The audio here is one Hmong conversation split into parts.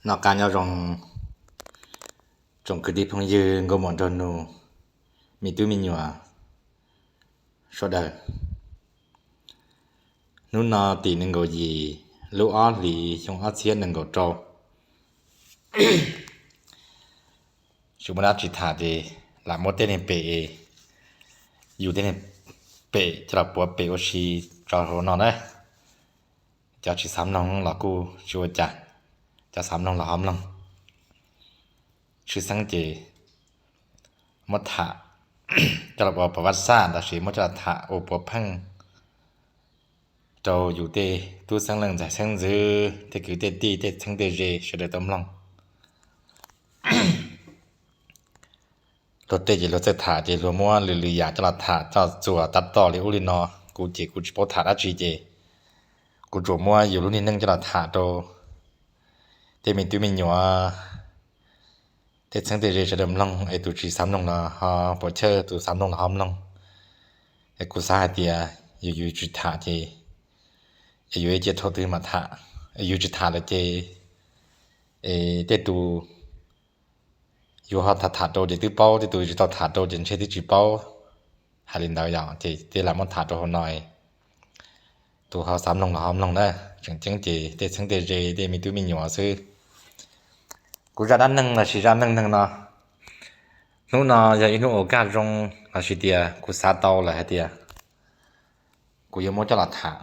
Noj qab nyob zoo tsoom kwv tij phooj ywg nkauj muam nraug nus, me tub me nyuam sawv daws. Hnub no tim nees nkaum yim lub ob hlis xyoo ob txhiab nees nkaum rau, tsis muaj dab tsi tham ces lam muab tej neeg pem, yus tej neeg pem coj los puav pem ua si tso hauv no na. Cov tsis xav mloog los kuj tsis ua cas, cov xav mloog los ho mloog. Tshwj xeeb ces muab tham coj los ua pov vaj xaj, tab sis muab coj los tham ua puav pheej rau yus tej tub xeeb leej ntxhais xeeb ntxwv, tej kwv tej tij, tej txheeb tej ze sawv daws tau mloog. Luag tej ces luag txawj tham ces luag muab lwm lwm yam coj los tham coj txuas tab tom li ub li no. Kuv ces kuv tsis paub tham dab tsi ces kuv tsuas muab yus lub niag neej coj los tham rau tej me tub me nyuam, tej txheeb tej ze sawv daws mloog, es tus tsis xav mloog los ho puav chawj, tus xav mloog los ho mloog. Es kuv xav hais tias yus yus tsis tham ces es yus cia thaum twg mam tham, es yus tsis tham lawm ces es tej tus yus ho tham tham rau ces twb paub, tej tus tsis tau tham rau ces ntshe twb tsis paub. Hais li ntawd yog ces tej lam muab tham rau hauv no, tus ho xav mloog los ho mloog na. Tseem ceeb ces tej txheeb tej ze tej me tub me nyuam xwb. Kuv zaj dab neeg los sis zaj neej neeg no, hnub no yog ib hnub ua kaj zoo los sis tias kuv xav tau lawm hais tias kuv yuav muab coj los tham.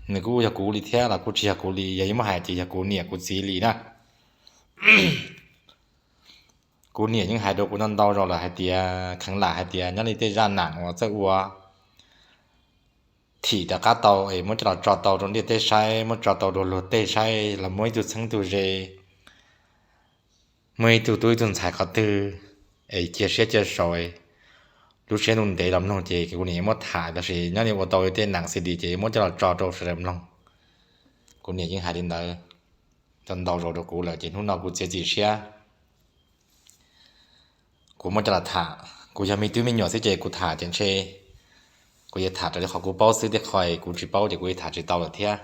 Nws kuj yog kuv li thiab los kuj tsis yog kuv li, yog yuav muab hais ces yog kuv niam kuv txiv li na. Kuv niam yeej hais rau kuv ntau ntau zaus lawm hais tias kheev lam hais tias nyob li tej zaj nam uas txawj ua thim rov qab tau es muab coj los tso tau rau ntiaj teb saib, muab tso tau rau luag tej saib los muab ib tug txheeb tug ze, muaj ib tug tub ib tug ntxhais qhov twg es cia siab cia saud, lub siab ntuj ntev los mloog ces kuv niam yuav muab tham, tab sis nyob li ua tau tej nam xi di ces yuav muab coj los tso rau sawv daws mloog. Kuv niam yeej hais li ntawd ntau ntau zaus rau kuv lawm ces hnub no kuv txiav txim siab kuv muab coj los tham. Kuv yog me tub me nyuam xwb ces kuv tham ces ntshe kuv yuav tham raws li qhov kuv paub xwb, tej qhov kuv tsis paub ces kuv yuav tham tsis tau lawm thiab.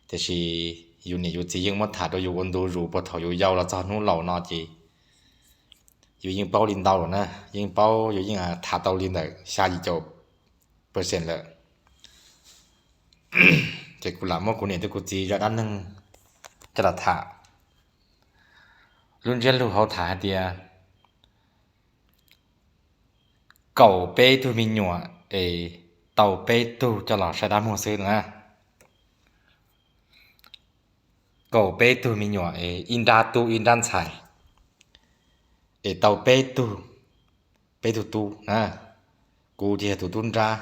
Tiam sis yus niam yus txiv yeej muab tham rau yus ua ntu zus puag thaum yus yau los txog hnub laus no ces yus yeej paub li ntau lawm na, yeej paub, yus yeej tham tau li ntawm xya yim caum percent lawm. Ces kuv lam muab kuv niam thiab kuv txiv zaj dab neeg coj los tham. Lub ntsiab lus hauv tham hais tias kaum peb tug me nyuam es tau peb tug coj los saib dab muag xwb na. Kaum peb tug me nyuam es ib nrab tub ib nrab ntxhais, es tau peb tug, peb tug tub na. Kuv ces yog tus tub nrab,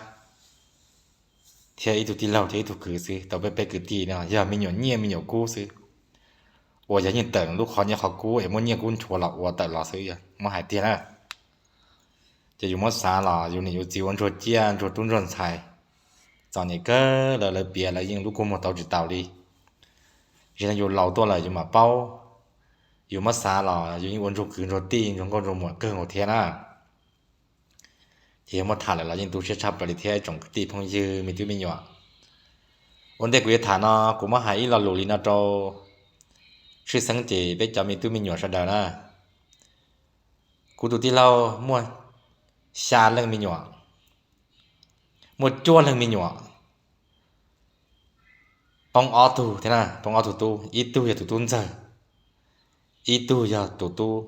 thiab ib tug tij laug thiab ib tug kwv xwb, tau peb peb kwv tij no yog me nyuam nyiaj me nyuam kub xwb. Uas yog yeej tawm lub qhov nyiaj qhov kub es muab nyiaj kub nchuav los ua tawm los xwb, muab hais tiag na. Ces yus muab xav los yus niam yus txiv ua ntsuag ciaj ntsuag tub ntsuag ntxhais, txom nyem kawg, lawv lawv piav lawv yeej lub kua muag tau tsis taus li. Tsis yog yus laus tuaj lawm yus mam paub, yus muab xav los yus yeej ua ntsuag kwv ntsuag tij ntsuag nkauj ntsuag muam kawg nkaus thiab na. Ces yog muab tham lawm los yeej tu siab tshaj plaws li thiab tsoom kwv tij phooj ywg me tub me nyuam. Ua ntej kuv yuav tham no kuv muab hais ib lo lus li no rau tshwj xeeb ces peb cov me tub me nyuam sawv daws na. Kuv tus tij laug muaj xya leej me nyuam, muaj cuaj leeg me nyuam, poob ob tug thiab na, poob ob tug tub, ib tug yog tus tub ntxawg, ib tug yog tus tub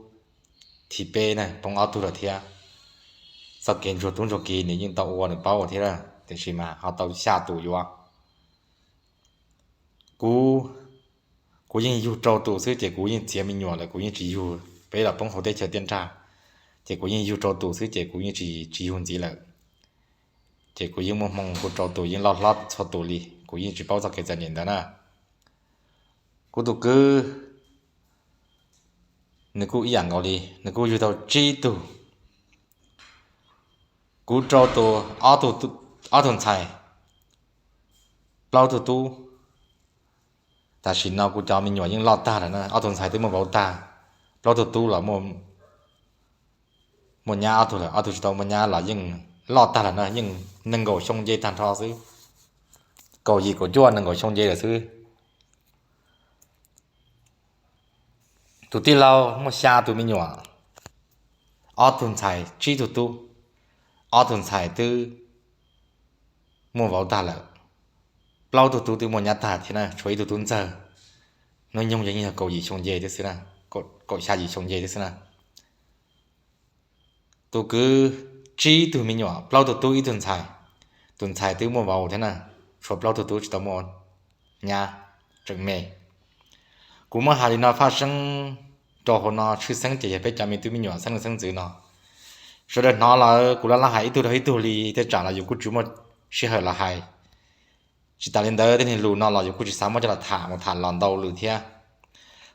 thib peb na, poob ob tug lawm thiab. Txoj kev ntsuag tub ntsuag kiv nws yeej tau ua nws paub thiab, tiam sis mas ho tau xya tus yuav. Kuv, kuv yeej yug rau tus xwb ces kuv yeej txiav me nyuam lawm, kuv yeej tsis yug, peb los poob hauv teb chaws tiaj nrag, ces kuv yeej yug rau tus xwb ces kuv yeej tsis, tsis yug ntxiv lawm. Ces kuv yeej muaj hmoo kuv rau tus yeej loj hlob txhua tus li, kuv yeej tsis paub txoj kev txom nyem ntawd na. Kuv tus kwv, nws kuj ib yam nkaus li, nws kuj yug tau tsib tug. Kuv rau tus, ob tug ntxhais, plaub tug tub. Tam sim no kuv cov me nyuam yeej loj tag lawm na, ob tug ntxhais twb muaj vauv tag, plaub tug tub los muaj nyab ob tug lawm, ob tug tsis tau muaj nyab los yeej loj tag lawm na, yeej nees nkaum xyoo nce tag nrho xwb, kaum yim kaum cuaj nees nkaum xyoo nce lawm xwb. Tus tij laug muaj xya tus me nyuam, ob tug ntxhais tsib tug tub. Ob tug ntxhais twb muaj vauv tag lawm, plaub tug tub twb muaj nyab tag thiab na, tshuav ib tug tub ntxawg. Hnub nyoog yeej yog kaum yim xyoo nce, kaum xya yim xyoo nce thiab xwb na. Tus kwv tsib tug me nyuam, plaub tug tub ib tug ntxhais. Tus ntxhais twb muaj vauv thiab na, tshuav plaub tug tub tsis tau muaj nyab, tseem me. Kuv muab hais li no faj seeb rau hauv no, tshwj xeeb ces yog peb cov me tub me nyuam xeeb leej xeeb ntxwv no, sawv daws hnov lawm kuv laj laj hais ib tug rau ib tug li, tej tsam los yus kuj tsis muaj sij hawm los hais. Tsis tas li ntawd tej niag lus no los yus kuj tsis xav muab coj los tham mus tham los ntau lwm thiab.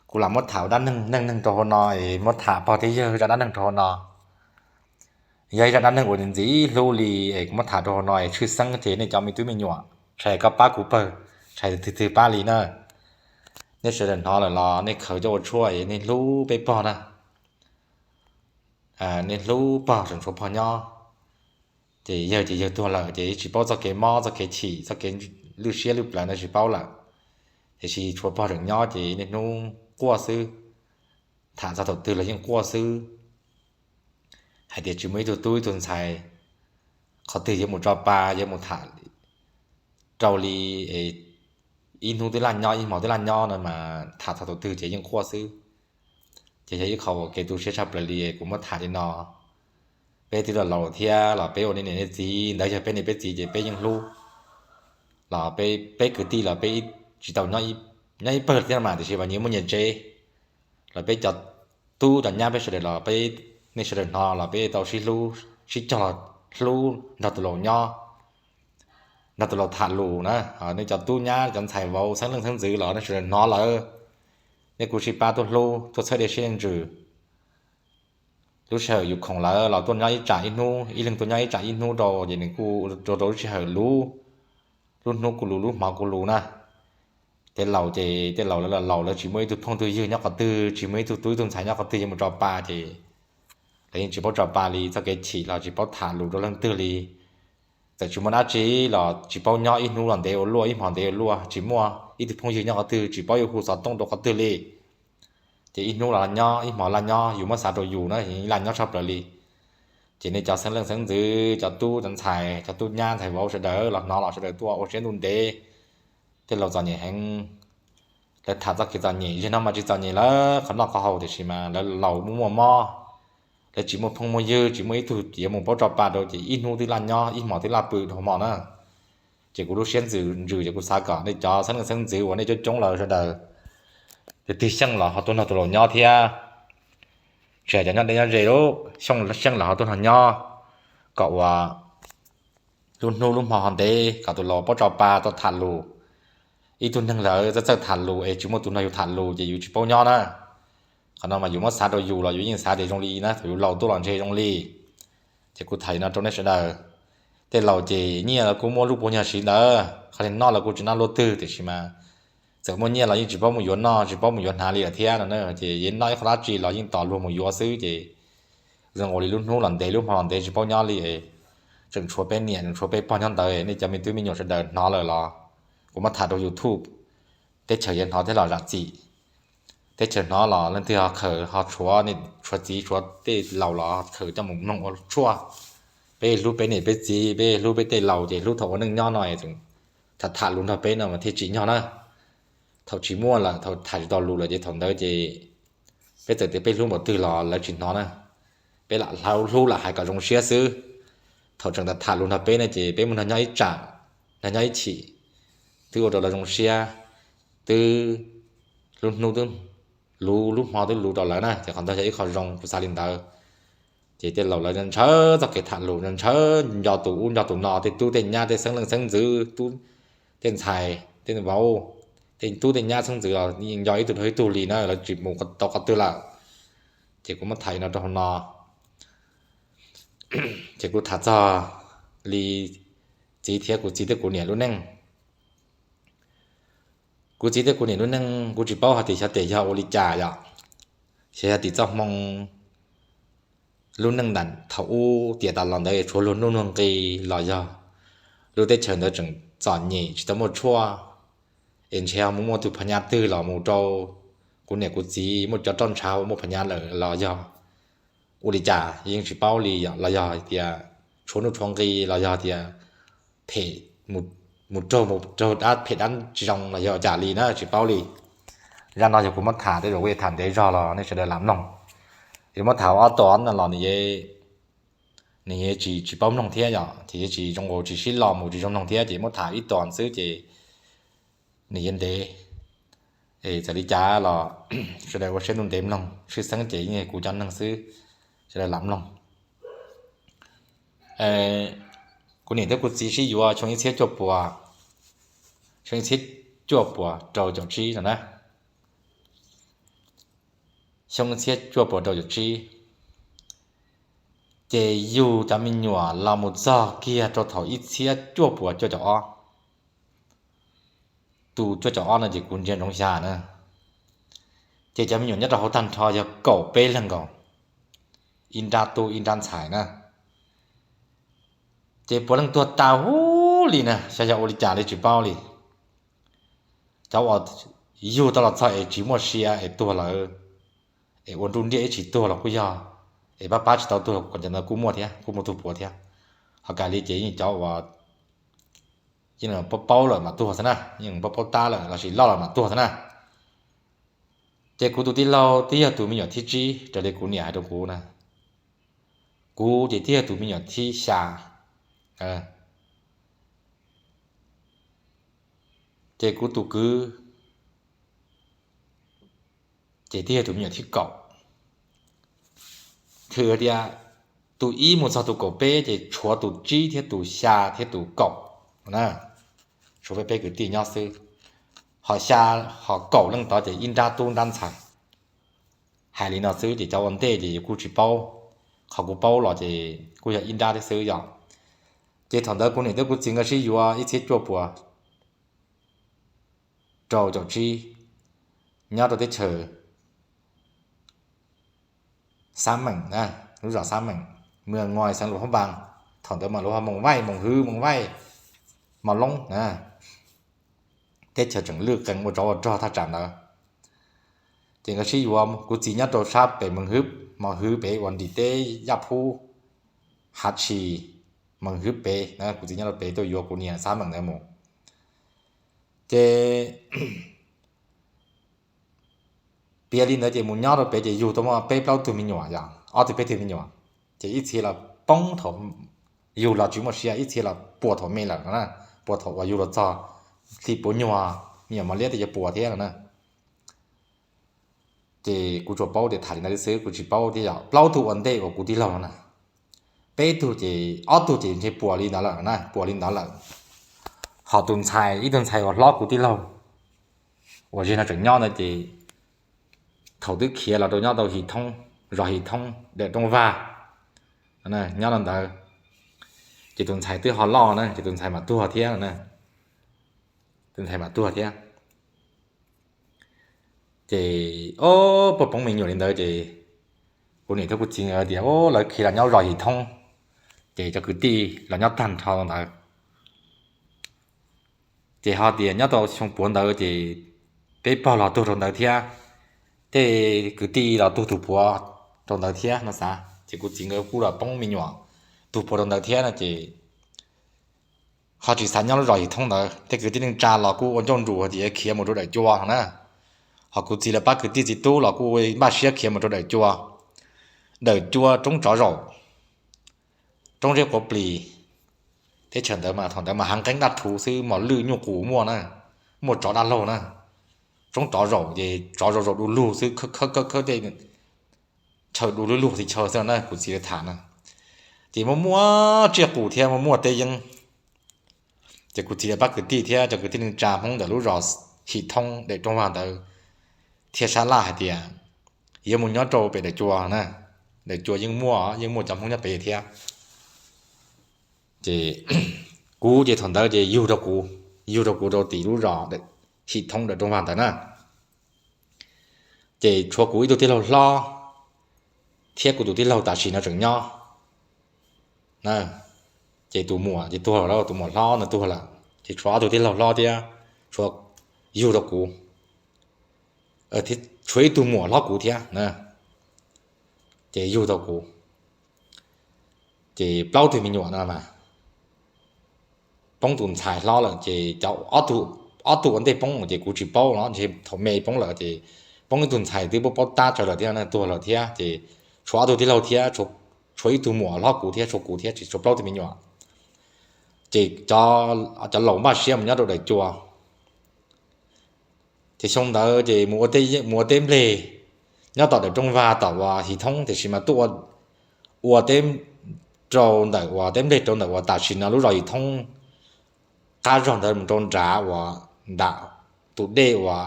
Kuv lam muab tham ua dab neeg neej neeg rau hauv no es muab tham pog thiab yawg zaj dab neeg rau hauv no. Yog ib zaj dab neeg uas ntxim hlub li es kuv muab tham rau hauv no es tshwj xeeb ces nej cov me tub me nyuam, tshais koj pab kuv pawg, tshais twg twg pab li na. Nej sawv daws hnov lawm los nej khaws coj ua tshuaj es nej hlub peb pog na. Nej hlub pog, tseem tshuav pog nyob. Ces yawg ces yawg tuag lawm ces tsis paub txoj kev mob txoj kev chim txoj kev lwj siab lwj plawv ntawd tsis paub lawm. Tiam sis tshuav pog tseem nyob ces niaj hnub quaj xwb, tham txog thaum twg los yeej quaj xwb, hais tias tsis muaj ib tug tub ib tug ntxhais qhov twg yuav mus tso pa yuav mus tham rau li, ib hnub twb laj nyob ib hmos twb laj nyob no mas tham txog thaum twg ces yeej quaj xwb. Ces yog ib qho uas kev tu siab tshaj plaws li kuv muab tham li no. Peb twb los laus thiab los peb ua niam nej txiv ntawd, yog peb niam peb txiv ces peb yeej hlub. Los peb kwv tij los peb tsis tau nyob ib pawg thiab mas tiam sis mas nyias muaj nyias tsev. Los peb cov tub cov nyab peb sawv daws los peb, nej sawv daws hnov los peb tau sib hlub sib cog, hlub nrog tus laus nyob, nrog tus laus tham lus na. Nej cov tub nyab cov ntxhais vauv xeeb leej xeeb ntxwv los nej sawv daws hnov lawm, nej kuj sib pab tuaj hlub tuaj txhawb dej siab ntsws. Lub sij hawm yus khoom lawm los tuaj nyob ib tsam ib hnub, ib leeg tuaj nyob ib tsam ib hnub rau ces nws kuj rau rau lub sij hawm luv, lub hnub kuj luv lub hmo kuj luv na. Tej laus ces tej laus lawv los laus lawv tsis muaj ib tug phooj tug ywg nyob qhov twg, tsis muaj ib tug tub ib tug ntxhais nyob qhov twg yuav mus tso pa ces lawv yeej tsis paub tso pa li, txoj kev chim los tsis paub tham lus rau leej twg li. Txawm tsis muaj dab tsi los tsis paub nyob ib hnub los ntev ua luaj ib hmo ntev ua luaj, tsis muaj ib tug phooj ywg nyob qhov twg tsis paub yuav hu xov tooj rau qhov twg li. Ces ib hnub los nyob ib hmo laj nyob, yus muab xav rau yus na laj nyob tshaj plaws li. Ces nej cov xeeb leej xeeb ntxwv, cov tub cov ntxhais, cov tub nyab ntxhais vauv sawv daws los hnov los sawv daws tuaj ua siab ntuj ntev. Tej laus txom nyem heev, lawv tham txoj kev txom nyem, zaum no mas tsis txom nyem lawm qhov noj qhov haus tiam sis mas lawv laus muaj muaj mob, lawv tsis muaj phooj muaj ywg, tsis muaj ib tug yuav mus paub tso pa rau ces ib hnub twb laj nyob ib hmo twb laj pw dhau hmo na. Ces kuv lub siab ntsws ntsws ces kuv xav kom nej cov xeeb leej xeeb ntxwv uas nej coob coob lawm sawv daws, tus twg xyeej los ho tuaj nrog tus laus nyob thiab. Tsis hais cov nyob deb nyob ze, xyeej los ho tuaj nrog nyob, kom ua lub hnub lub hmo ho ntev kom tus laus paub tso pa tau tham lus. Ib tug neeg lawm txawj txawj tham lus es tsis muaj tus nrog yus tham lus ces yus tsis paub nyob na. Qhov no mas yus muab xav rau yus los yus yeej xav tias zoo li na, thaum yus laus tuaj los ntshe zoo li. Ces kuv tham li no rau nej sawv daws. Tej laus ces nyiaj los kuj muaj lub puas nyuag siv ntawd, qhov li noj los kuj tsis noj luaj twg tiam sis mas txawm muaj nyiaj los yeej tsis paub mus yuav noj tsis paub mus yuav hnav li lawm thiab no na. Ces yeej noj ib qho dab tsi los yeej tos luag mus yuav xwb ces zoo nkaus li lub hnub los ntev lub hmo los ntev tsis paub nyob li. Tseem tshuav peb niam tseem tshuav peb pog nyob ntawd, nej cov me tub me nyuam sawv daws hnov lawm los kuv muab tham rau YouTube, teb chaws yuav hnov thiab los zam txim. Teb chaws hnov los leej twg ho khaws ho tshuav, tshuav txiv tshuav tej laus los khaws coj mus mloog ua tshuaj. Peb hlub peb niam peb txiv, peb hlub peb tej laus ces hlub thaum ua neej nyob no, tham tham lus nrog peb no mas thiaj tsim nyog na. Thaum tsis muaj lawm, thaum tham tsis tau lus lawm ces thaum ntawd ces peb txawm tias peb hlub npaum twg los lawv tsis hnov na. Peb lam hlub lam hais kom zoo siab xwb. Thaum tseem tham tham lus nrog peb no ces peb muaj nrog nyob ib tsam, nrog nyob ib chim, twb ua rau lawv zoo siab, twb lub hnub twb luv lub hmo twb luv rau lawv na, ces qhov ntawd yog ib qho zoo kuv xav li ntawd. Ces tej laus lawv ntshaw txoj kev tham lus, ntshaw nco tus ub nco tus no, tej tub tej nyab tej xeeb leej xeeb ntxwv, tej ntxhais tej vauv, tej tub tej nyab xeeb ntxwv los yeej nco ib tug rau ib tug li na, lawv tsis mus tau qhov twg lawm. Ces kuv muab tham li no rau hauv no. Ces kuv tham txog li txiv thiab kuv txiv thiab kuv niam lub neej. Kuv txiv thiab kuv niam lub neej kuv tsis paub hais tias xyov tes yog ua li cas yom, xyov yog tim txoj hmoo lub neej ntawm thaum ub tiam tas los ntawd tshuav luag nuj nuj nqi los yog lub teb chaws ntawd tseem txom nyem tsis tau muaj tshuaj, es ntshe ho mus muaj tus phas nyas twg los mus rau kuv niam kuv txiv muaj cov roj ntshav muaj phas nyas lawm los yog ua li cas yeej tsis paub li, los yog tias tshuav nuj tshuav nqi los yog tias phem, mus raug mus raug dab phem dab tsis zoo los yog cas li na tsis paub li. Zaj no yog kuv muab tham tej zaum kuv tham ntev zog los nej sawv daws lam mloog. Yog muab tham ob tug no los nws yeej tsis tsis paub mloog thiab yom, ces yeej tsis zoo, tsis sib loj mus tsis zoo mloog thiab ces muab tham ib tug xwb ces nws yeej ntev. Es txawm li cas los sawv daws ua siab ntev mloog, tshwj xeeb ces yeej kuv cov neeg xwb, sawv daws lam mloog. Kuv niam thiab kuv txiv sib yuav xyoo ib txhiab cuaj puas, xyoo ib txhiab cuaj puas rau caum tsib no na. Xyoo ib txhiab cuaj puas rau caum tsib, ces yug cov me nyuam los mus txog kiag rau thaum ib txhiab cuaj puas cuaj caum ob. Tus cuaj caum ob no ces kuv ntsia ntsoov xya na. Ces cov me nyuam nyob rau hauv tag nrho yog kaum peb leeg nkaus, ib nrab tub ib nrab ntxhais na. Ces puav leej tuag tas huv li na, xyov yog ua li cas li tsis paub li. Cov uas yug tau los txog es tsis muaj sia es tuag lawm, es ua nruj nriaj ib tsis tuag los kuj yog, es pab pab tsis tau tuag los kuj cov ntawd kuj muaj thiab, kuj muaj tug puav thiab. Ho kav li ces yeej cov uas yeej paub paub lawm mam tuag xwb na, yeej paub paub tab lawm lossis loj lawm mam tuag xwb na. Ces kuv tus tij laug twb yog tus me nyuam thib tsib raws li kuv niam hais rau kuv na. Kuv ces twb yog tus me nyuam thib xya. Ces kuv tus kwv ces twb yog tus me nyuam thib kaum. Hwm tias tus ib mus txog tus kaum peb ces tshuav tus tsib thiab tus xya thiab tus kaum na, tshuav peb peb kwv tij nyob xwb. Ho xya, ho kaum leej tod ces ib nrab tub nrab ntxhais. Hais li no xwb ces cov ua ntej ces kuj tsis paub, qhov kuv paub los ces kuj yog ib nrab thiab xwb yom. Ces thaum ntawd kuv niam thiab kuv txiv nkawd sib yuav ib txhiab cuaj puas rau caum tsib, nyob rau teb chaws Xab Meem, lub zos Xab Meem, mwm Ngoi xeev Luas Phab Npas. Thaum ntawd mas luag hu Moos Vaij, Moos Hwb, Moos Vaij, Mos Loob na. Teb chaws tseem lwj qees ua tsov ua rog thaj tsam ntawd. Ces nkawd sib yuav, kuv txiv nyob rau sab pem Moos Hwb, Moos Hwb pem uas nrim teb Yaj Phub, Hav Tshis, Moos Hwb pem na, kuv txiv nyob rau pem tuaj yuav kuv niam Xab Meem ntawd mus. Ces piav li ntawd ces mus nyob rau pem ces yug tau muaj peb plaub tug me nyuam, yog ob tug peb tug me nyuam. Ces ib txhia los poob thaum yug los tsis muaj sia, ib txhia los puas thaum me lawm no na, puas thaum uas yug los txog hli puav nyuag, me nyuam mos liab tej yuav puas thiab no na. Ces kuv tsuas paub tias tham li ntawd xwb, kuv tsis paub thiab yog plaub tug ua ntej uas kuv tij laug no na. Peb tug ces ob tug ces ntshe puas li ntawd lawm na, puas li ntawd lawm. Ho tus ntxhais, ib tug ntxhais uas hlob kuv tij laug uas ze no tseem nyob ntawd ces thaum twb khiav los rau nyob tau Him Thoob, zos Him Thoob dawm Rooj Vag, nyob rau ntawd. Ces tus ntxhais twb ho loj na, ces tus ntxhais mam tuag thiab, tus ntxhais mam tuag thiab. Ces o, poj poob me nyuam li ntawd ces kuv niam thiab kuv txiv tias o, lawv khiav los nyob zos Him Thoob, ces cov kwv tij los nyob tag nrho ntawd. Ces ho tias nyob tau xyoo puav ntawd ces peb pog los tuag rau ntawd thiab, tej kwv tij los tuag tus puav rau ntawd thiab no xav, ces kuv txiv nkawd kuj los poob me nyuam, tus puav rau ntawd thiab no ces ho tsis xav nyob lub zos Him Thoob ntawd, tej kwv tij neej tsa los kuj ua ncauj nruas tias khiav mus rau Dawm Cua no na. Ho kuv txiv lawv pab kwv tij txiv tub los kuj npaj siab khiav mus rau Dawm Cua, Dawm Cua roob tsov zaum, roob zeb quav plis. Teb chaws ntawd mas thaum ntawd mas hav nqeeb daj rhuv xwb, mos lwj nyuj qus muaj na, muaj tsov daj laug na. Roob tsov zaum ces tsov zaum zaum du lug xwb, khawb khawb khawb tej chaw du lug lug tsis chaw xwb na, kuv txiv lawv tham na. Ces muaj muaj tsiaj qus thiab muaj muaj teb yeeb. Ces kuv txiv lawv pab kwv tij thiab cov kwv tij neej tsa Hmoob ntawm lub zos Him Thoob Dawm Rooj Vag ntawd thiaj sab laj hais tias yuav mus nyob rau pem Dawm Cua na, Dawm Cua yeej muaj, yeej muaj cov Hmoob nyob pem thiab. Ces kuv ces thaum ntawd ces yug rau kuv, yug rau kuv rau tim lub zos Him Thoob Dawm Rooj Vag ntawd na. Ces tshuav kuv ib tug tij laug hlob thiab kuv tus tij laug tam sim no tseem nyob. Ces tus muam ces tuag lawm, tus muam hlob no tuag lawm, ces tshuav ob tug tij laug hlob thiab, tshuav yug rau kuv. tshuav ib tug muam hlob kuv thiab na, ces yug tau kuv, ces plaub tug me nyuam no mas poob tus ntxhais hlob lawm ces cov, ob tug ua ntej poob ces kuv tsis paub no, ntshe thaum me poob lawm ces poob ib tug ntxhais twb paub, paub tab tsawv lawm thiab, tuag lawm thiab ces tshuav ob tug tij laug thiab, tshuav ib tug muam hlob kuv thiab, tshuav kuv thiab ces tshuav plaub tug me nyuam. Ces cov laus npaj siab mus nyob rau daim cua. Ces xyoo ntawd ces mus ua teb nplej nyob tom daim rooj vag tom uas His Thoob, tiam sis mas tuaj ua teb rau ntawm uas teb nplej rau ntawm uas tam sim no lub zos His Thoob qab zog ntawd mus rau nrad uas nram tus dej uas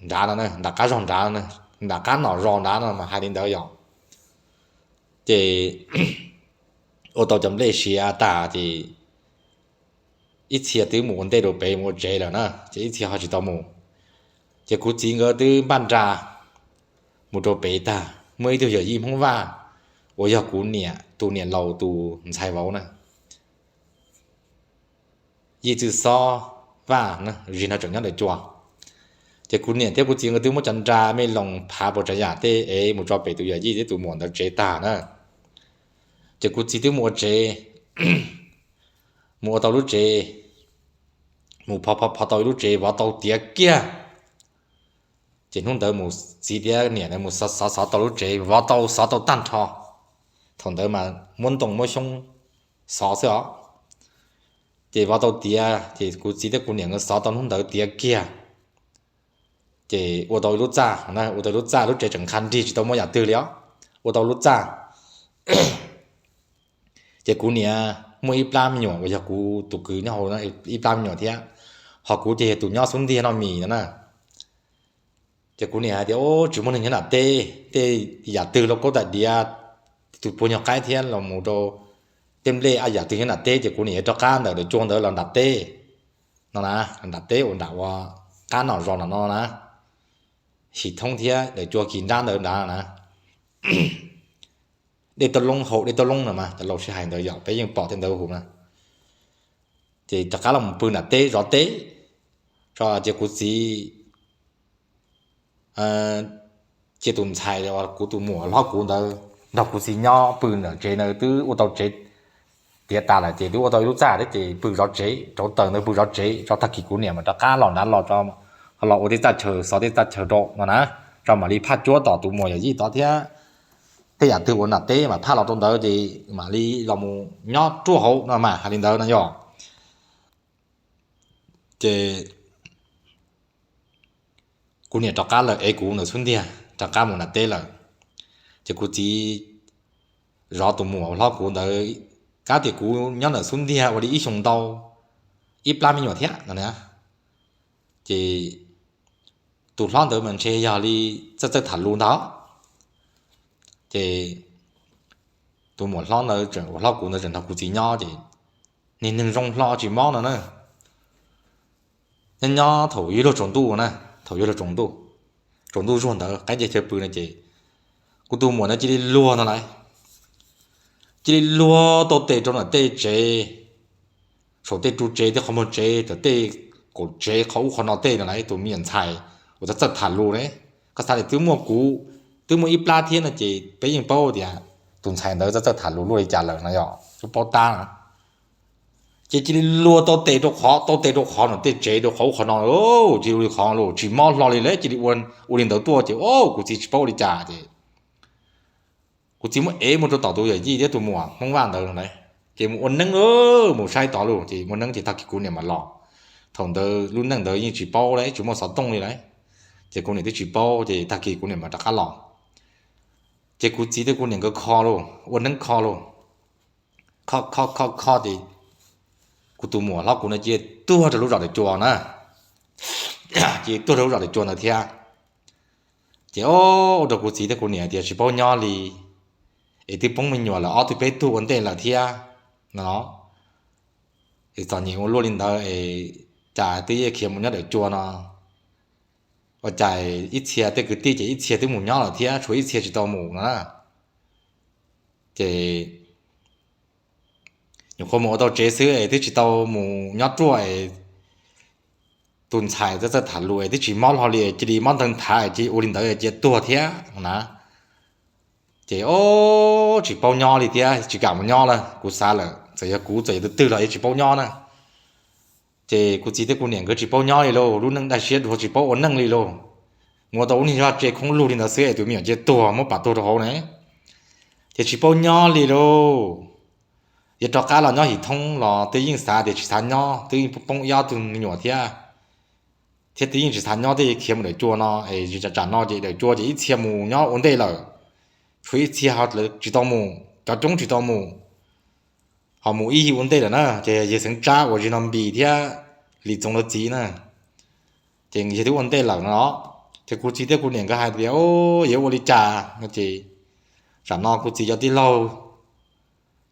nrad no, nram qab zog nrad, nram qab nom zos nrad no mas hais li ntawd yom. Ces ua tau cov nplej siav tas ces ib txhia twb mus ua ntej rau pem mus ua tsev lawm na, ces ib txhia ho tsis tau mus. Ces kuv txiv nkawd twb npaj nra mus rau pem tag, muaj ib tug yawm yij Hmoob Vaj uas yog kuv niam tus niam laus tus ntxhais vauv na, Yij Txwj Xob Vaj, zig no tseem nyob daim cua. Ces kuv niam thiab kuv txiv nkawd twb muab cov nra me loos phav puas tsav yam tej es mus tso pem tus yawm yij thiab tus muam ntawd tsev tag na. Ces kuv txiv twb mus ua tsev, mus ua tau lub tsev, mus phov phov phov tau ib lub tsev vov tau tiav kiag. Ces hnub ntawd mus, txiv thiab niam ntawd mus xov xov xov tau lub tsev, vov tau xov tau tag nrho. Thaum ntawd mas muab ntoo muab xyoob xov xwb os. Ces vov tau tiav ces kuv txiv thiab kuv niam nkawd xov tau hnub ntawd tiav kiag. Ces ua tau ib lub txaj, ua tau ib lub txaj, lub tsev tseem qha nrig tsis tau muaj yam twg li os. Ua tau lub txaj ces kuv niam muaj ib plab me nyuam uas yog kuv tus kwv nyob hauv ib plab me nyuam thiab, ho kuv ces yog tus nyob xub ntiag noj mis no na. Ces kuv niam hais tias, Ub, tsis muaj neeg nyob nram teb, tej yam twg los kaub tais diav, tus puag nyuag qaib thiab los mus rau tej nplej ab yam twg nyob nram teb, ces kuv niam yuav rov qab ntawm daim cua ntawd los nram teb no na, nram teb uas nram ua qab nom zos nram no na, His Thoob thiab daim cua kis nrab ntawd nrad na. Dej Tauj Loob, haus Dej Tauj Loob no mas cov laus sib hais ntawd yom, peb yeej pom tej ntawd hauv na. Ces rov qab los mus pw nram teb zov teb tso, ces kuv txiv cia tus ntxhais, kuv tus muam hlob kuv ntawd nrog kuv txiv nyob pw ntawm tsev ntawd, twb ua tau tsev tiav tas lawm ces twb ua tau ib lub txaj thiab ces pw zov tsev, rauv taws ntawd pw zov tsev tso, tag kis kuv niam mam rov qab los nrad los tso, los ua tej txaj chaw, xov tej txaj chaw rau no na, tso mam li phaj cuab tom tus muam yawm yij tod thiab tej yam twg uas nram teb mas phaj los rau ntawd ces mam li los mus nyob ruaj hauv no mas hais li ntawd no yom. Ces kuv niam rov qab lawm es kuv ntawm xub ntiag rov qab mus nram teb lawm. Ces kuv txiv zov tus muam hlob kuv ntawd, kab tias kuv nyob ntawm xub ntiag ua li ib xyoo ntau, ib plab me nyuam thiab no na. Ces tus hlob ntawd mas ntshe yog li txawj txawj tham lus ntag. Ces tus muam hlob ntawd, hlob kuv ntawd tseem nrog kuv txiv nyob ces niag neeg zoo hlo tsis mob no na. Nyob nyob thaum yuav luag tsaus ntuj na, thaum yuav luag tsaus ntuj, tsaus ntuj zuag ntawd qaib nce chaw pw no ces kuv tus muam ntawd cia li luag no lauj, cia li luag tau tes rau nram tej tsev, saum tej ru tsev tej qhov muag tsev, tej kaum tsev qhov ub qhov no tej no lauj. Tus me nyuam ntxhais uas txawj txawj tham lus ne, koj xav tias twb muaj kuv, twb muaj ib plab thiab no ces peb yeej paub tias tus ntxhais ntawd txawj txawj tham lus luaj li cas lawm no yom, twb paub tab na. Ces cia li luag tau tes rau qhov, tau tes rau qhov no tej tsev rau qhov ub qhov no, cia li ua li qhov lus tsis mob hlo li lawm, cia li ua li ntawd tuaj ces kuv txiv tsis paub ua li cas ces kuv txiv muab ev mus rau tom tus yawm yij thiab tus muam Hmoob Vaj ntawd no lauj, ces mus ua neeb, mus saib tod lauj, ces mus ua neeb ces tag kis kuv niam mam los. Thaum ntawd lub neej ntawd yeej tsis paub lauj, tsis muaj xov tooj li lauj, ces kuv niam twb tsis paub ces tag kis kuv niam mam rov qab los. Ces kuv txiv thiab kuv niam nkawd kho lauj, ua neeb kho lauj, kho kho kho kho ces kuv tus muam hlob kuv no cia li tuag rau lub zos daim cua na, cia li tuag rau lub zos daim cua ntawd thiab. Ces ua rau kuv txiv thiab kuv niam tias tsis paub nyob li, es twb poob me nyuam lawm ob tug peb tug ua ntej lawm thiab no. Es txom nyem ua luaj li ntawd es cas twb yeej khiav mus nyob daim cua no, ua cas ib txhia tej kwv tij ces ib txhia twb mus nyob lawm thiab tshuav ib txhia tsis tau mus no na. Ces nyuam qhuav mus ua tau tsev xwb es twb tsis tau mus nyob ruaj es tus ntxhais txawj txawj tham lus twb tsis mob hlo li, cia li mob nteeg thav ces ua li ntawd cia tuag thiab na. Ces ob tsis paub nyob li thiab, tsis kam mus nyob lawm, kuv xav lawm txawm yog kuv txawm yog tus twg los yeej tsis paub nyob na. Ces kuv txiv thiab kuv niam nkawd tsis paub nyob li lauj, lub neej daj siab dua tsis paub ua neej li lauj. Mus ua tau lub niag zog tsev khoob lug li ntawd xwb es tus me nyuam cia tuag muab pam tuag rau hauv ne. Ces tsis paub nyob li lauj. Yog rov qab los nyob Him Thoob los twb yeej xav tias tsis xav nyob, twb yeej poob ib ob tug me nyuam thiab, thiab twb yeej tsis xav nyob, twb khiav mus Dawm Cua no es tsam no ces Dawm Cua ces ib txhia mus nyob ua ntej lawm, tshuav ib txhia tsis tau mus, cov coob tsis tau mus, ho mus ib yig ua ntej lawm na. Ces yawg Xeev Tsab uas zim no Npis thiab Lis Txoov lawv txiv na, ces yawg twb ua ntej lawm no. Ces kuv txiv thiab kuv niam nkawd hais tias, yuav ua li cas no ces tsam no kuv txiv cov tij laug,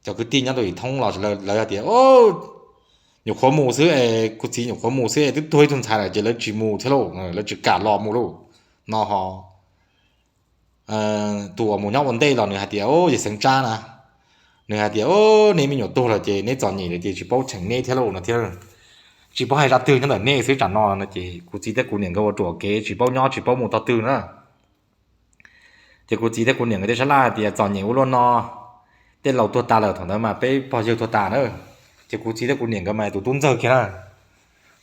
cov kwv tij nyob rau Him Thoob los lawv tias nyuam qhuav mus xwb es, kuv txiv nyuam qhuav mus xwb es twb tuag ib tug ntxhais lawm ces lawv tsis mus thiab lauj, lawv tsis kam los mus lauj no ho. Tus uas mus nyob ua ntej los nws hais tias, yawg Xeev Tsab na, nws hais tias, neb me nyuam tuag lawm ces neb txom nyem lawm ces tsis paub cheem neb thiab lauj no thiab, tsis paub hais zaj twg nyob ntawm neb xwb tsam no no ces kuv txiv thiab kuv niam nkawd ua ruam kev tsis paub nyob tsis paub mus tog twg na. Ces kuv txiv thiab kuv niam nkawd thiaj sab laj hais tias txom nyem ua luaj no, tej laus tuag tas lawm, thaum ntawd mas peb pog yawg tuag tas na. Ces kuv txiv thiab kuv niam nkawd mas tus tub ntxawg kiag na,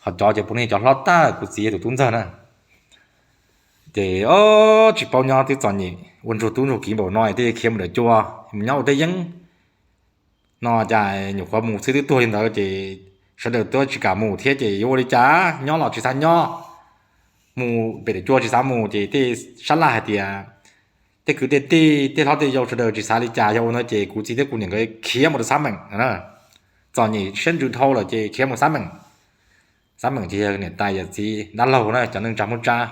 ho cov ces puav leej cov hlob tag, kuv txiv yog tus tub ntxawg na. Ces tsis paub nyob twb txom nyem ua ntsuag tub ntsuag kiv npaum no thiaj khiav mus Dawm Cua, mus nyob ua teb yeeb no cas nyuam qhuav mus xwb twb tuag li ntawd ces sawv daws twb tsis kam mus thiab ces yuav ua li cas, nyob los tsis xav nyob, mus pem Dawm Cua tsis xav mus ces thiaj sab laj hais tias tej kwv tej tij tej hlob tej yau sawv daws tsis xav li cas, yog ua no ces kuv txiv thiab kuv niam nkawd khiav mus rau Xab Meem. Txom nyem siab ntsws dhau lawm ces khiav mus Xab Meem. Xab Meem ces yog niam tais yawm txiv dab laug na, cov neej tsa Hmoob Tsab.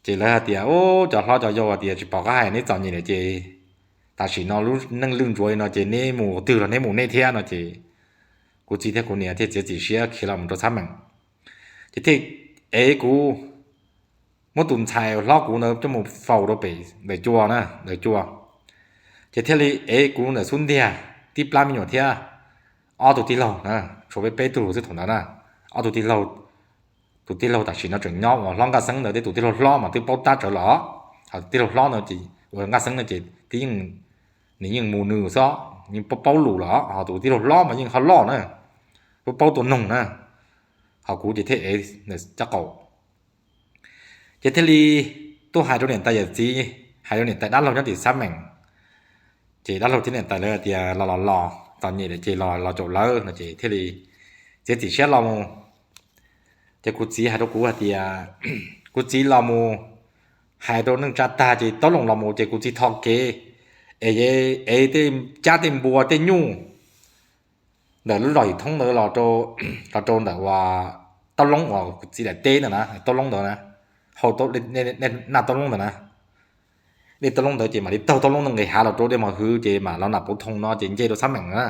Ces lawv hais tias, cov hlob cov yau hais tias tsis pom qab hais, neb txom nyem lawm ces tam sim no lub neej lwj ntsuav li no ces neb mus qhov twg los neb mus neb thiab no ces kuv txiv thiab kuv niam thiaj txiav txim siab khiav los mus rau Xab Meem. Ces thiaj ev kuv, muab tus ntxhais hlob kuv ntawd coj mus faus rau pem Dawm Cua na, Dawm Cua. Ces thiaj li ev kuv ntawm xub ntiag tib plab me nyuam thiab ob tug tij laug na, tshuav peb peb tug xwb thaum ntawd na. Ob tug tij laug, tus tij laug tam sim no tseem nyob uas hlob Nkaj Xeeb ntawd, tej tus tij laug hlob mas twb paub tab tsawv los, ho tus tij laug hlob no ces uas Nkaj Xeeb no ces twb yeej, nws yeej mus nws xwb, yeej paub paub lus los, ho tus tij laug hlob mas yeej ho loj na, paub paub tua noog na. Ho kuv ces thiaj ev caj qaum. Ces thiaj li tuaj hais rau niam tais yawm txiv, hais rau niam tais dab laug nyob tim Xab Meem. Ces dab laug thiab niam tais lawv tias los los los, txom nyem lawm ces los los caum lawv no ces thiaj li txiav txim siab los mus. Ces kuv txiv hais rau kuv hais tias, kuv txiv los mus hais rau neej tsa tag ces Tob Looj los mus ces kuv txiv tho kev es, es tej cab tej npua tej nyuj ntawm lub zos Yim Thoob ntawd los rau ntawm uas Tob Loob uas kuv txiv daim teb ntawd na, Tob Loob ntawd na, hauv Naj Tob Loob ntawd na. Dej Tob Loob ntawd ces mam li taug Tob Loob ntawd nqis hav los rau dej Mos Hwv ces mam los Nam Puv Thoo no ces nce rau Xab Meem na.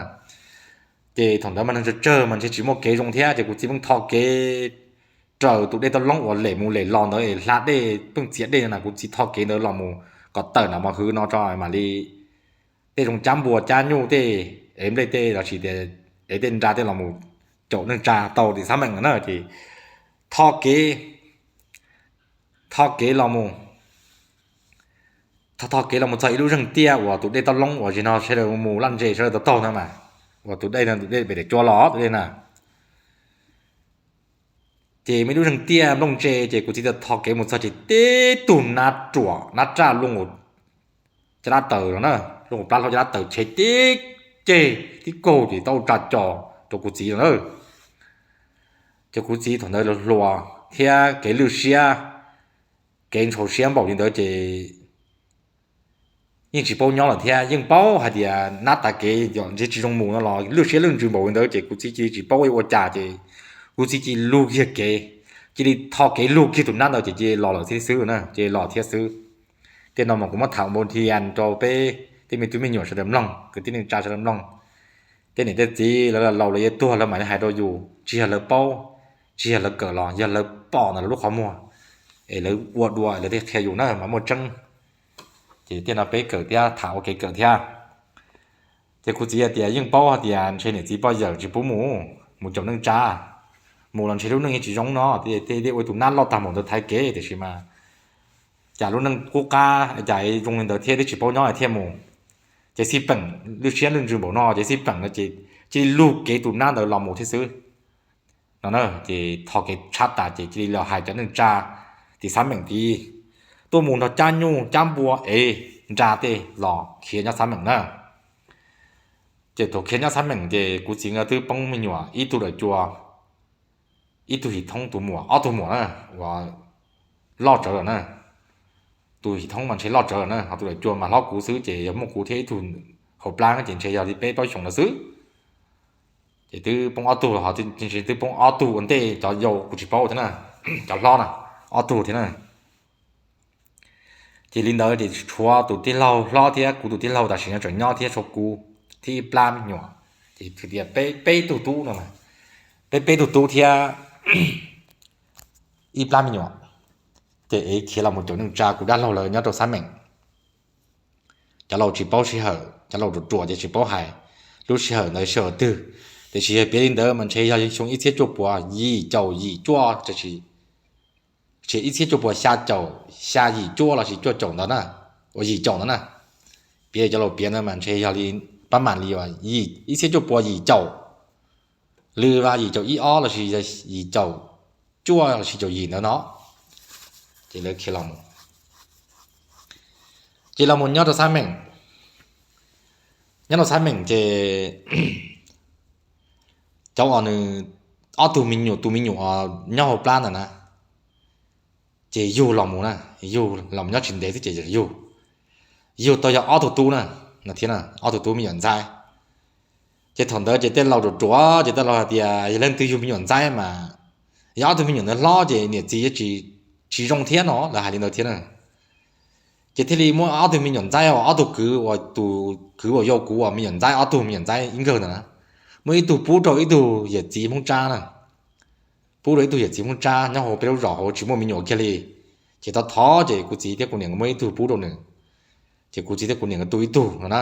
Ces thaum ntawd mas neeg tsawg tsawg mas ntshe tsis muaj kev zoo thiab ces kuv txiv pheej tho kev raws tus dej Tob Loob uas lem mus lem los ntawd es hla dej pheej txiav dej na, kuv txiv tho kev ntawd los mus kom tawm Nam Mos Hwv no tso mam li tej zoo cab npua cab nyuj tej, ev nplej tej los sis tias ev tej nra tej los mus caum neej tsa tau tim Xab Meem na ces tho kev, tho kev los mus, tho kev los mus txog ib lub zeeg tiaj uas tus dej Tob Loob uas zim no sawv daws mus laj ntse sawv daws tau taug na mas, uas tus dej no tus dej pem Dawm Cua los tus dej na. Ces muaj ib lub zeeg tiaj nplooj ntse ces kuv txiv tho kev mus txog ces tib tug nab ruam nab raj luaj caj dab taws no na, luaj plab hlau caj dab taws tshev tib ceg tib kaug ces tau tsa co rau kuv txiv no na. Ces kuv txiv thaum ntawd hluas thiab kev lwj siab, kev ntshau siab npaum li ntawd ces yeej tsis paub nyob lawm thiab, yeej paub hais tias nab tas kev ntshe tsis zoo mus no los lwj siab lwj ntsws npaum li ntawd ces kuv txiv cia li tsis paub ua cas ces kuv txiv cia li lug kiag kev, cia li tho kev lug kiag tus nab ntawd ces cia li los lawm thiab xwb na, cia li los thiab xwb. Tej no mas kuv muab tham npau thiab rau peb tej me tub me nyuam sawv daws mloog, kwv tij neej tsa sawv daws mloog. Tej niam tej txiv lawv laus lawv yuav tuag lawv mam li hais rau yus, tsis yog lawv paub, tsis yog lawv kawm los, yog lawv pom ntawm lawv lub qhov muag es lawv ua dua lawv thiaj qhia yus na mas muaj tseeb. Ces tej no peb kawm thiab tham ua kev kawm thiab. Ces kuv txiv hais tias yeej paub hais tias ntshe niam txiv poj yawm tsis pub mus, mus caum neej tsa, mus los ntshe lub neej yeej tsis zoo no, tej ua tus nab loj tag mus ntawd thaiv kev, tiam sis mas cas lub neej qub qab cas zoo li ntawd thiab twb tsis paub nyob thiaj mus. Ces xij peem lwj siab lwj ntsws npaum no ces xij peem no ces cia li lug kev tus nab ntawd los mus thiab xwb no na. Ces tho kev tshab tas ces cia li los hais cov neej tsa tim Xab Meem tid tuaj mus nrog cab nyuj cab npua es nra tej los khiav nyob Xab Meem na. Ces thaum khiav nyob Xab Meem ces kuv txiv nkawd twb poob me nyuam ib tug dawm cua, ib tug Him Thoob tus muam, ob tug muam na, uas loj tsawv lawm na. Tus Him Thoob mas ntshe loj tsawv lawm na, ho tus dawm cua mas hlob kuv xwb ces yog muaj kuv thiab ib tug hauv plab ces ntshe yog li peb plaub xyoos ntawd xwb. Ces twb poob ob tug, ho ntshe twb poob ob tug ua ntej cov yau kuv tsis paub thiab na, cov hlob na, ob tug thiab na. Ces li ntawd ces tshuav tus tij laug hlob thiab kuv tus tij laug tam sim no tseem nyob thiab tshuav kuv thiab ib plab me nyuam. Ces tias peb peb tug tub no, peb peb tug tub thiab ib plab me nyuam, ces es khiav los mus caum neej tsa kuv dab laug lawv nyob rau Xab Meem. Cov laus tsis paub sij hawm, cov laus ruam ruam ces tsis paub hais lub sij hawm ntawd sij hawm twg. Tiam sis yog piav li ntawd mas ntshe yog xyoo ib txhiab cuaj puas yim caum yim cuaj, tiam sis ib txhiab cuaj puas xya caum, xya yim cuaj lossis cuaj caum ntawd na, uas yim caum ntawd na. Piav cov laus piav ntawd mas ntshe yog li pab mam li ib txhiab cuaj puas yim caum, lwm vas yim caum ib ob lossis yim caum cuaj lossis caum yim ntawd no. Ces lawv khiav los mus, ces los mus nyob rau Xab Meem. Nyob rau Xab Meem ces cov uas nws ob tug me nyuam, tus me nyuam nyob hauv plab ntawd na, ces yug los mus na, yug los nyob tsis ntev xwb ces yug, yug tau yog ob tug tub na, thiab ob tug tub me nyuam ntxaib. Ces thaum ntawd ces tej laus ruam ruam ces tej laus hais tias yog leej twg yug me nyuam ntxaib mas, yog ob tug me nyuam ntawd hlob ces niam txiv tsis zoo thiab no, lawv hais li ntawd thiab na. Ces thiaj li muab ob tug me nyuam ntxaib uas ob tug kwv uas tus kwv uas yau kuv uas me nyuam ntxaib, ob tug me nyuam ntxaib ib nkawg ntawd na, muab ib tug pub rau ib tug yawm txiv Hmoob Tsab na, pub rau ib tug yawm txiv Hmoob Tsab nyob hauv peb lub zos hauv tsis muaj me nyuam kiag li. Ces tau thov ces kuv txiv thiab kuv niam nkawd muab ib tug pub rau nws, ces kuv txiv thiab kuv niam nkawd tu ib tug no na.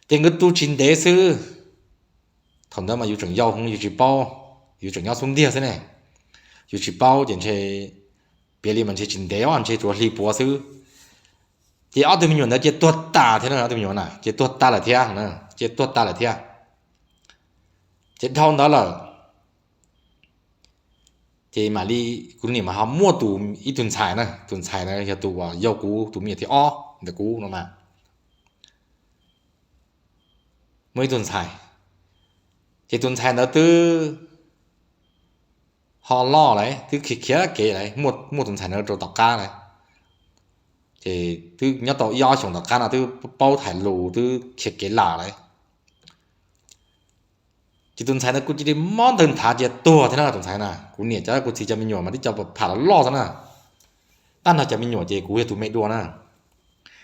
Ces nkawd tu tsis ntev xwb, thaum ntawd mas yus tseem yau hwv yus tsis paub, yus tseem nyob xub ntiag xwb ne, yus tsis paub ces ntshe, piav li mas ntshe tsis ntev os, ntshe tsuas hli puav xwb. Ces ob tug me nyuam ntawd cia tuag tas thiab na, ob tug me nyuam na cia tuag tas lawm thiab, cia tuag tas lawm thiab. Ces dhau ntawd lawm, ces mam li kuv niam mas ho muaj tus, ib tug ntxhais na, tus ntxhais na yog tus uas yau kuv tus me nyuam thib ob ntawm kuv no mas, muaj ib tug ntxhais. Ces tus ntxhais ntawd twb ho loj lawm, twb khiav khiav kev lawm, muaj tus ntxhais ntawd rau tom qab lawm. Ces twb nyob tau ib ob xyoos tom qab no twb paub tham lus twb khiav kev lam lawm. Ces tus ntxhais ntawd kuj cia li mob ntawg nthav cia tuag thiab na tus ntxhais na. Kuv niam cov kuv txiv cov me nyuam mas twb cov pham los loj xwb na. Tag nrho cov me nyuam ces kuv yog tus me dua na.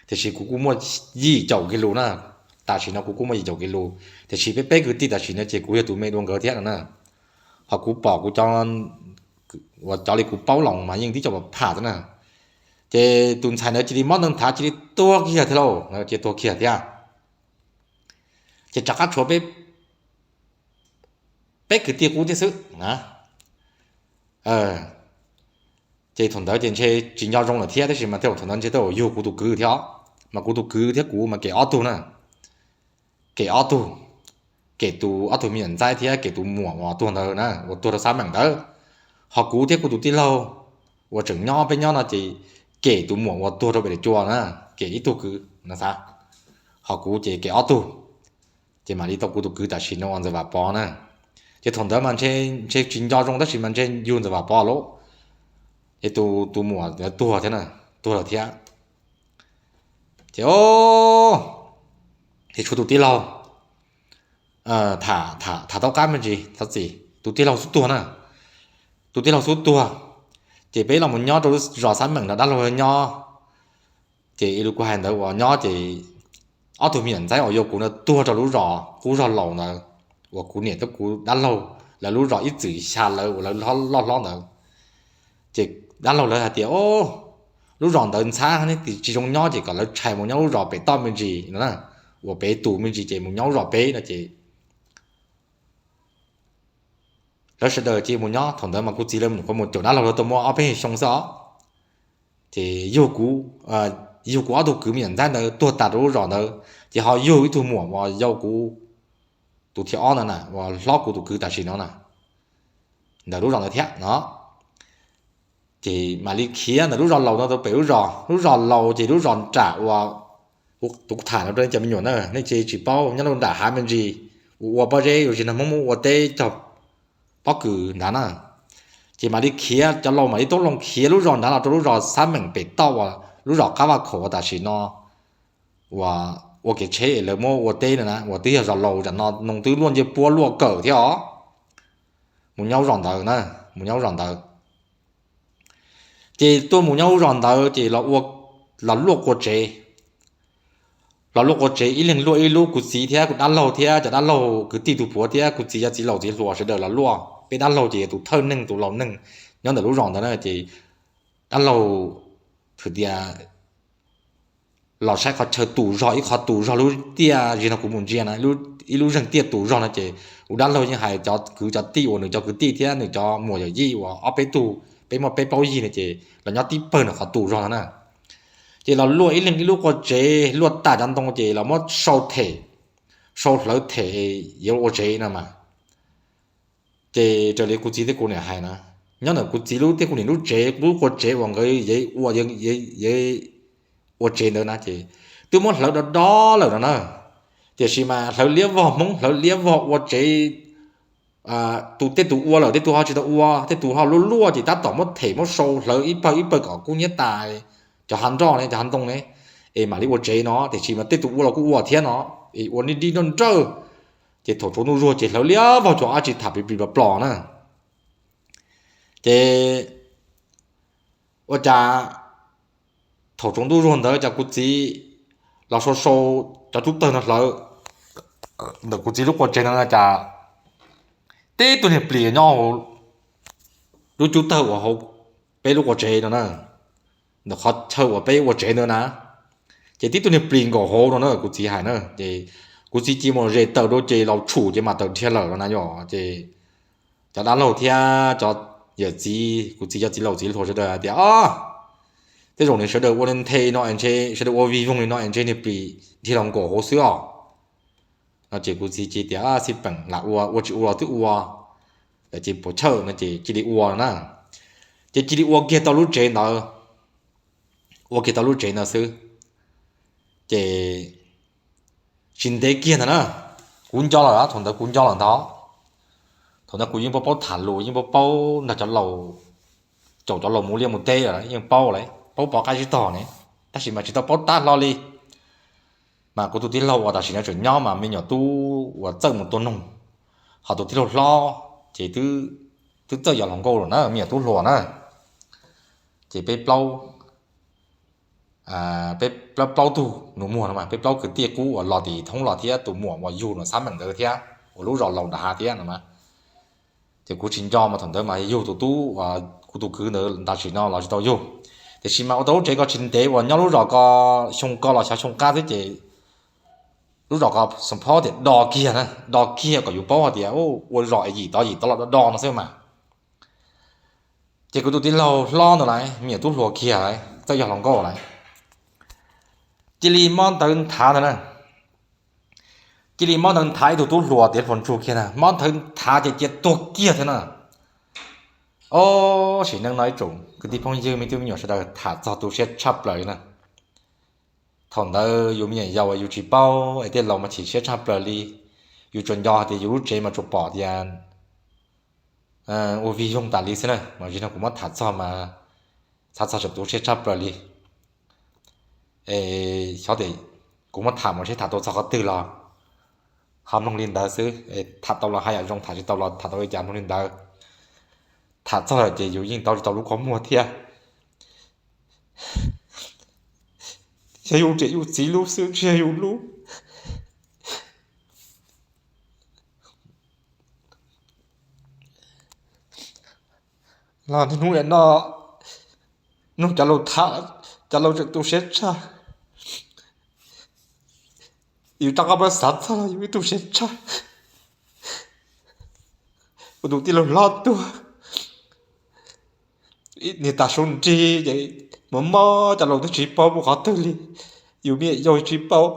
Tiam sis kuv kuj muaj yim caum kiag lus na. Tam sim no kuv kuj muaj yim caum kiag lus, tiam sis peb peb kwv tij tam sim no ces kuv yog tus me dua nkawd thiab no na. Ho kuv pom kuv cov, uas cov li kuv paub los mas yeej tib co pham xwb na. Ces tus ntxhais ntawd cia li mob ntawg nthav cia li tuag kiag thiab lauj, cia tuag kiag thiab. Ces rov qab tshuav peb kwv tij qub thiab xwb na. Ces thaum ntawd ces ntshe tsis nco zoo lawm thiab, tab sis mas tej thaum ntawd ntshe tej zaum yug kuv tus kwv thiab, mas kuv tus kwv thiab kuv mas kem ob tug na. Kem ob tug, kem tus ob tug me nyuam ntxaib thiab kem tus muam uas tuag ntawd na, uas tuag rau Xab Meem ntawd. Ho kuv thiab kuv tus tij laug uas tseem nyob peb nyob no ces kem tus muam uas tuag rau pem daim cua na, kem ib tug kwv no xav. Ho kuv ces kem ob tug. Ces mam li tau kuv tus kwv tam sim no uas Ntxawm Vam Pov na. Ces thaum ntawd mas ntshe tsis nco zoo tab sis mas ntshe yug Ntxawm Vam Pov lauj. Ces tus muam tuag thiab na, tuag lawm thiab. Ces, ces tshuav tus tij laug tham tau qab me ntsis thov txim, tus tij laug xub tuag na. Tus tij laug xub tuag, ces peb los mus nyob rau lub zos Xab Meem no dab laug nyob. Ces ib lub kuv hais ntawd uas nyob ces ob tug me nyuam ntxaib uas yau kuv ntawd tuag rau lub zos qub zog laus ntawd, uas kuv niam thiab kuv dab laug lawv lub zos ib txwm xya lawv uas lawv loj hlob ntawd. Ces dab laug lawv hais tias, lub zos ntawd ntxhab tsis zoo nyob ces kom lawv tshais mus nyob lub zos pem toj me ntsis no na, uas pem tus me ntsis ces mus nyob lub zos pem no ces lawv sawv daws ces mus nyob. Thaum ntawd mas kuv txiv lawv nyuam qhuav mus caum dab laug lawv tuaj muab ob peb xyoo xwb os. Ces yug kuv, yug kuv ob tug kwv me nyuam ntxhais ntawd tuag tas rau lub zos ntawd, ces ho yug ib tug muam uas yau kuv tus thib ob ntawd na, uas hlob kuv tus kwv tam sim no na, ntawm lub zos ntawd thiab no. Ces mam li khiav ntawm lub zos laus no rau pem lub zos, lub zos laus ces lub zos nram uas tus tham no rau nej cov me nyuam na, nej tsis paub, nyob rau nram hav me ntsis, ua ua pob zeb, ua zig nag Hmoob muab ua teb cog pob kws nrad na. Ces mam li khiav, cov laus mam li toob loo khiav lub zos nrad los rau lub zos Xab Meem pem toj uas lub zos Qab Vaj Khaum uas tam sim no uas ua kev tsheb lawv muab ua teb no na, uas twb yog zos laus tam no, noo twb luaj ncej puab luaj kawm thiab os. Mus nyob lub zos ntawd na, mus nyob lub zos ntawd. Ces tuaj mus nyob lub zos ntawd ces los luaj qua tsev. Los luaj qua tsev ib leeg luaj ib lub, kuv txiv thiab kuv dab laug thiab cov dab laug kwv tij tus puav thiab kuv txiv cov txiv laus txiv hluas sawv daws los luaj. Peb dab laug ces yog tus thawj neeg tus laus neeg nyob ntawm lub zos ntawd na, ces dab laug hais tias los saib qhov chaw tus zog, ib qhov tus zog lub tiaj zig no kuv mus ntsia na, ib lub zeeg tiaj tus zog no ces kuv dab laug yeej hais cov kwv cov tij uas nws cov kwv tij thiab nws cov muam yawm yij uas ob peb tug, peb muaj peb plaub yig no ces los nyob tib pawg ntawm qhov tus zog no na. Ces los luaj ib leeg ib lub qua tsev, luaj tas cov ntoo ces los muab sau them, sau hlawv them yuav ua tsev no mas. Ces raws li kuv txiv thiab kuv niam hais na, nyob ntawm kuv txiv lub thiab kuv niam lub tsev, lub qua tsev uas nkawd ua, ua tsev ntawd na ces twb muab hlawv do do lawm no na. Tiam sis mas hlawv liab vog, Hmoob hlawv liab vog ua tsev, tus tej tus ua lawm tej tus ho tsis tau ua, tej tus ho luaj luaj ces tab tom muab them muab sau hlawv ib pawg ib pawg kom kub hnyiab tas cov hav nroj ne, cov hav ntoo ne, es mam li ua tsev no. Tiam sis mas tej tus ua los kuj ua thiab no, es ua nij dib nroj nrawj. Ces thaum tsaus ntuj zuag ces hlawv liab vog, tsuas dab tsi tham plis plis plos plos na. Ces ua cas thaum tsaus ntuj zuag ntawd cas kuv txiv los sau sau cov cub tawg no hlawv ntawm kuv txiv lub qua tsev no cas tib tug niag plis nyob hauv lub cub tawg uas hauv peb lub qua tsev no na, ntawm qhov chaw uas peb ua tsev ntawd na. Ces tib tug niag plis nkaum hauv no na, kuv txiv hais na. Ces kuv txiv cia mus zes taws rau ces los tshum ces mam taws dhia lawm no na yom. Ces cov dab laug thiab cov yawm txiv, kuv txiv cov txiv laus txiv hluas sawv daws hais tias, o, tej zaum nws sawv daws ua nthe no es ntshe, sawv daws ua vij voog li no es ntshe niag plis dhia los nkaum hauv xwb os. No ces kuv txiv cia tias xij peem lam ua, ua tsis ua los twb ua, lawv ces puas chawj no ces cia li ua na. Ces cia li ua kiag tau lub tsev ntawd, ua kiag tau lub tsev ntawd xwb. Ces tsis ntev kiag ntawd na, kuv nco lawm, thaum ntawd kuv nco lawm ntag. Thaum ntawd kuv yeej paub paub tham lus, yeej paub paub nrog cov laus, caum cov laus mus liaj mus teb lawm, yeej paub lawm, paub pov qaib tsib taug ne, tab sis mas tsis tau paub tab hlo li. Mas kuv tus tij laug uas tam sim no tseem nyob mas me nyuam tub uas txawj mus tua noog, ho tus tij laug hlob ces twb txawj yos hluas nkauj lawm na, me nyuam tub hluas na. Ces peb plaub, peb plaub tug nus muag no mas, peb plaub kwv tij qub uas los tim thoob los thiab tus muam uas yug no xab meem ntawd thiab uas lub zos laus nram hav thiab no mas. Ces kuv tsis nco mas thaum ntawd mas yug tus tub uas kuv tus kwv ntawd tam sim no los tsis tau yug. Tiam sis mas ua tau lub tsev ko tsis ntev uas nyob lub zos ko xyoo ko los xyov xyoo qab xwb ces lub zos ko xoo phob tias do kiag na, do kiag kom yus paub hais tias ua zos es yim tod yim tod los do do no xwb mas. Ces kuv tus tij laug hlob ntawd lawv me nyuam tub hluas kiag lawm, txawj yog hluas nkauj lawm. Cia li mob ntawv nthav ntawd na, cia li mob ntawv nthav ib tug tub hluas tiav hluas ntsug kiag na, mob ntawv nthav ces cia tuag kiag thiab na. Ob sim neej no ib tsoom kwv tij phooj ywg me tub me nyuam sawv daws tham txog tu siab tshaj plaws li na. Thaum ntawd yus me nyuam yaus yus tsis paub es tej laus mas chim siab tshaj plaws li. Yus tsuas nco hais tias yus lub tsev mas tsuas pom tias ua vij voog tas li xwb na, mas zim no kuv muab tham txog mas txhav txog tseem tu siab tshaj plaws li. Xyov tias kuv muab tham mus seb tham tau txog qhov twg los ho mloog li ntawd xwb, tham tau los haj yam zoo, tham tsis tau los tham tau li cas mloog li ntawd. Tham txog lawm ces yus yeej tau tsis tau lub kua muag thiab. Yog yus niam yus txiv lub xwb tsis yog yus lub. Los niaj hnub niam no mloog cov laus tham, cov laus tseem tu siab tshaj. Yus rov qab muab xav txog los yus ib tu siab tshaj. Kuv tus tij laug hlob tuag, niag tas su nrig ces mob mob cov laus twb tsis paub mus qhov twg li, yus me nyuam yaus tsis paub,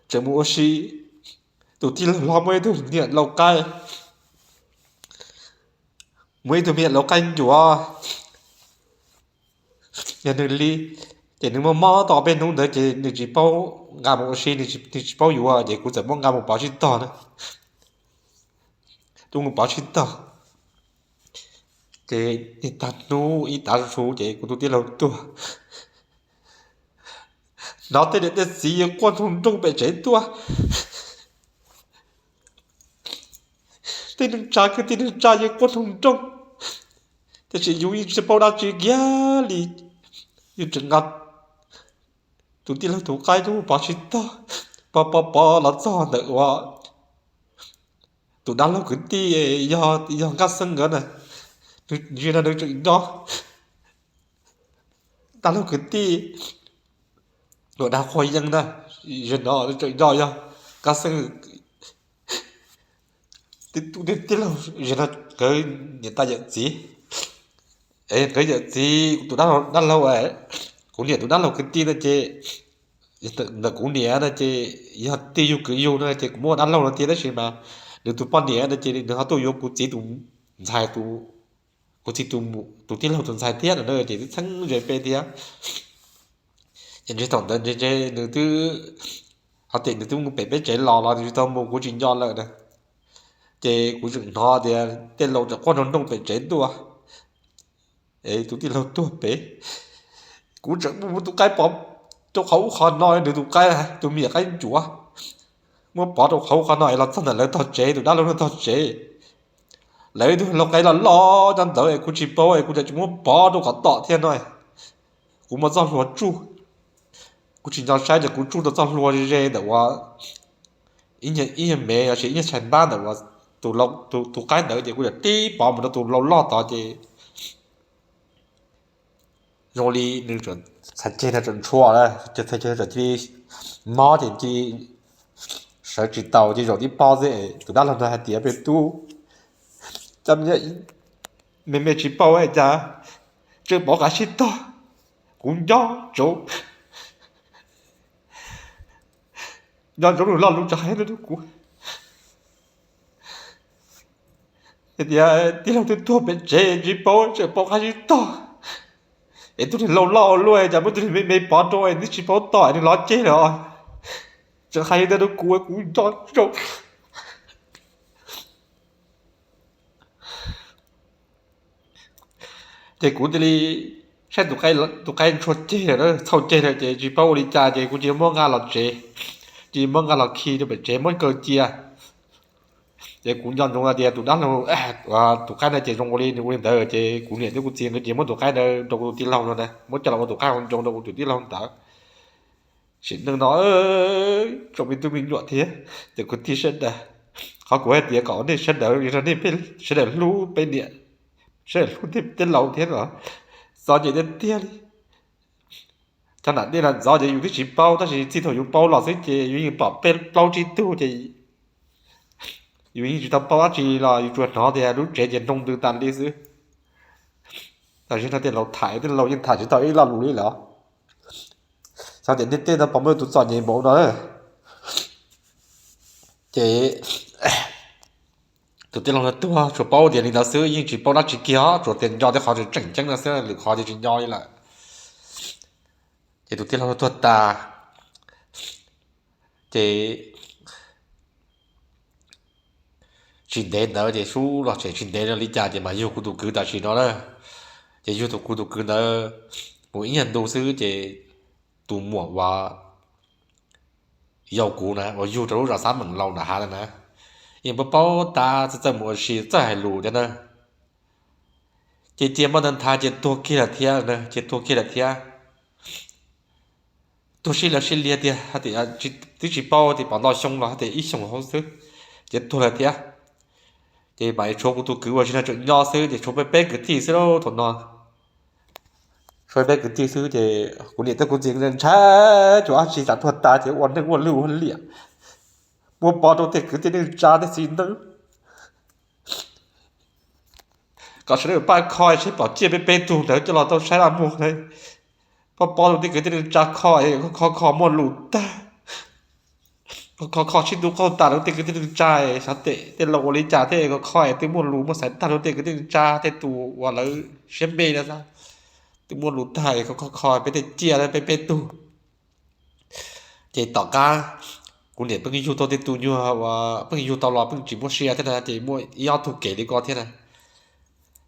tseem mus ua si. Tus tij laug hlob muaj ib tug me nyuam lau qaib, muaj ib tug me nyuam lau qaib ncuav, yog nws li, ces nws mob mob tau ob peb hnub ntawd ces nws tsis paub nqa mus ua si, nws tsis paub yuav ces kuv txawm muab nqa mus pov tsib tog na. Tuaj mus pov tsib tog, ces niag tag hnub ib tav su ces kuv tus tij laug tuag. Hnov tej niam tej txiv yeej quaj nroo nrooj pem tsev tuaj, tej neej tsa kwv tij neej tsa yeej quaj nroo nrooj, tiam sis yus yeej tsis paub dab tsi kiag li. Yus tseem nqa tus tij laug tus qaib tuaj mus pov tsib tog, pov pov pov los txog ntawm uas tus dab laug kwv tij, yog Nkaj Xeeb nkawd na, nws tseem nco, dab laug kwv tij uas dag qhua yeeb na, zaum no nws tseem nco yog Nkaj Xeeb tij laug, zaum no nkawd niam tais yawm txiv, nkawd yawm txiv tus dab laug, kuv niam tus dab laug kwv tij no ces, ntawm kuv niam no ces yog tij yug kwv yug no ces kuv muaj dab laug no tiag tab sis mas nws tus poj niam no ces nws ho tuaj yuav kuv txiv tus ntxhais, kuv txiv tus tij laug tus ntxhais thiab no ces twb txheeb ze peb thiab. Ces ntshe thaum ntawd ntshe nws twb, hos tias nws twb mus pem peb tsev los los nws tsis tau mus kuv tsis nco lawm na. Ces kuv tseem hnov tias tej laus tseem quaj nroo nrooj pem tsev tuaj, es tus tij laug tuag pem. Kuv tseem muab tus qaib pov rau qhov ub qhov no, nws tus qaib, tus me nyuam qaib ncuav, muab pov rau qhov ub qhov no es los txog ntawm lawv tog tsev, tus dab laug no tog tsev. Lawv ib tug lau qaib los loj nyob ntawd es kuv tsis paub es kuv tseem muab pov rau qhov tom thiab no. Kuv muaj txoj hlua tsuj, kuv tsis nco saib ces kuv tsuj rau txoj hlua ze ze ntawm uas ib nyuag me los sis ib nyuag tshais npab ntawm uas tus qaib ntawd ces kuv tib pov mus rau tus lau loj tod ces zoo li nws txhais ceg no tseem ntshua, txhais ceg txawm cia li mob ces cia li sawv tsis taus ces zaum tib pob xwb. Tus dab laug ntawd hais tias, peb tub, cov me me tsis paub cas tseem pov qaib sib tog, kuv nco ntsoov, nco ntsoov nws lo lus tseem hais ntawd rau kuv tias tij laug twb tuag pem tsev tsis paub tseem pov qaib sib tog, es tus niag lau loj luaj cas muab tus niag me me pov rau es twb tsis paub tom es nws lov ceg lawm. Tseem hais li ntawd rau kuv, kuv nco ntsoov. Ces kuv cia li saib tus qaib ntshua ceg lawm, txhaum ceg lawm ces tsis paub ua li cas ces kuv cia li muab nqa los tsev, cia li muab nqa los khi rau pem tsev muab kaw cia. Ces kuv nco ntsoov hais tias tus dab laug, tus qaib ntawd ces zoo ua li nws ua li ntawd ces kuv niam thiab kuv txiv nkawd cia li muab tus qaib ntawd rau kuv tus tij laug no na, muab coj los ua tus qaib hau ncoo rau kuv tus tij laug ntawd. Sim neej no tsoom me tub me nyuam thiab cov kwv tij sawv daws, qhov kuv hais tias kom nej sawv daws, nej sawv daws hlub peb niam, sawv daws hlub tej laus thiab no, txom nyem tiag tiag li. Cov nam dej nam ntxov ces yus twb tsis paub tab sis txij thaum yus paub los xwb ces yus yeej pom peb plaub tsib tug ces yus yeej tsis tau paub dab tsi los yus tsuas hnov tias lub tsev ces nroo ntws tas li xwb. Tam sim no tej laus tham, tej laus yeej tham tsis tau ib lo lus li lawm. Xyov tias nej tej no puas muaj tus txom nyem npaum no. Ces tus tij laug no tuag tsuas paub tias li ntawd xwb, yeej tsis paub dab tsi kiag, tsuas tias nco tej qhov tseem tseem ceeb no xwb, lwm qhov ces tsis nco li lawm. Ces tus tij laug no tuag tas, ces tsis ntev ntawd ces sub los tseem tsis ntev no li cas ces mas yug kuv tus kwv tam sim no na. Ces yug tus, kuv tus kwv ntawd mus ib nyuag ntu xwb ces tus muam uas yau kuv na, uas yug rau lub zos Xab Meem Laus nram hav na, yeej paub paub tab txawj txawj mus ua si txawj hais lus thiab na. Ces cia muaj ntawd nthav ces tuag kiag lawm thiab, ces tuag kiag lawm thiab. Tuag sib law sib liag tiag, twb tsis paub tias puas ntau xyoo los hais tias ib xyoos hauv xwb, ces tuag lawm thiab. Ces mam tshuav kuv tus kwv uas tsis nag tseem nyob xwb ces tshuav peb peb kwv tij xwb lauj thaum no. Tshuav peb kwv tij xwb ces kuv niam thiab kuv txiv ntshai tsuas dab tsi tsam tuag tas ces ua neej ua lwj ua liam, muab pov rau tej kwv tij neej tsa tej txiv neej. kom sawv daws pab kho seb pom ciaj peb peb tug ntawd coj los tau saib laj muag na. Pab pab rau tej kwv tij neej tsa kho, kho kho muaj lus tag, kho kho sib tw qaug tas rau tej kwv tij neej tsa, xyov tej laus ua li cas thiab, kho kho twb muaj lus muaj xaiv tag rau tej kwv tij neej tsa, tej tus uas lawv siab me na, twb muaj lus tag, kho kho peb tej ciaj peb peb tug. Ces tom qab kuv niam pheej yug tau tej tus nyuag uas pheej yug tau los pheej tsis muaj sia thiab na, ces muaj ib ob tug kev li ko thiab na.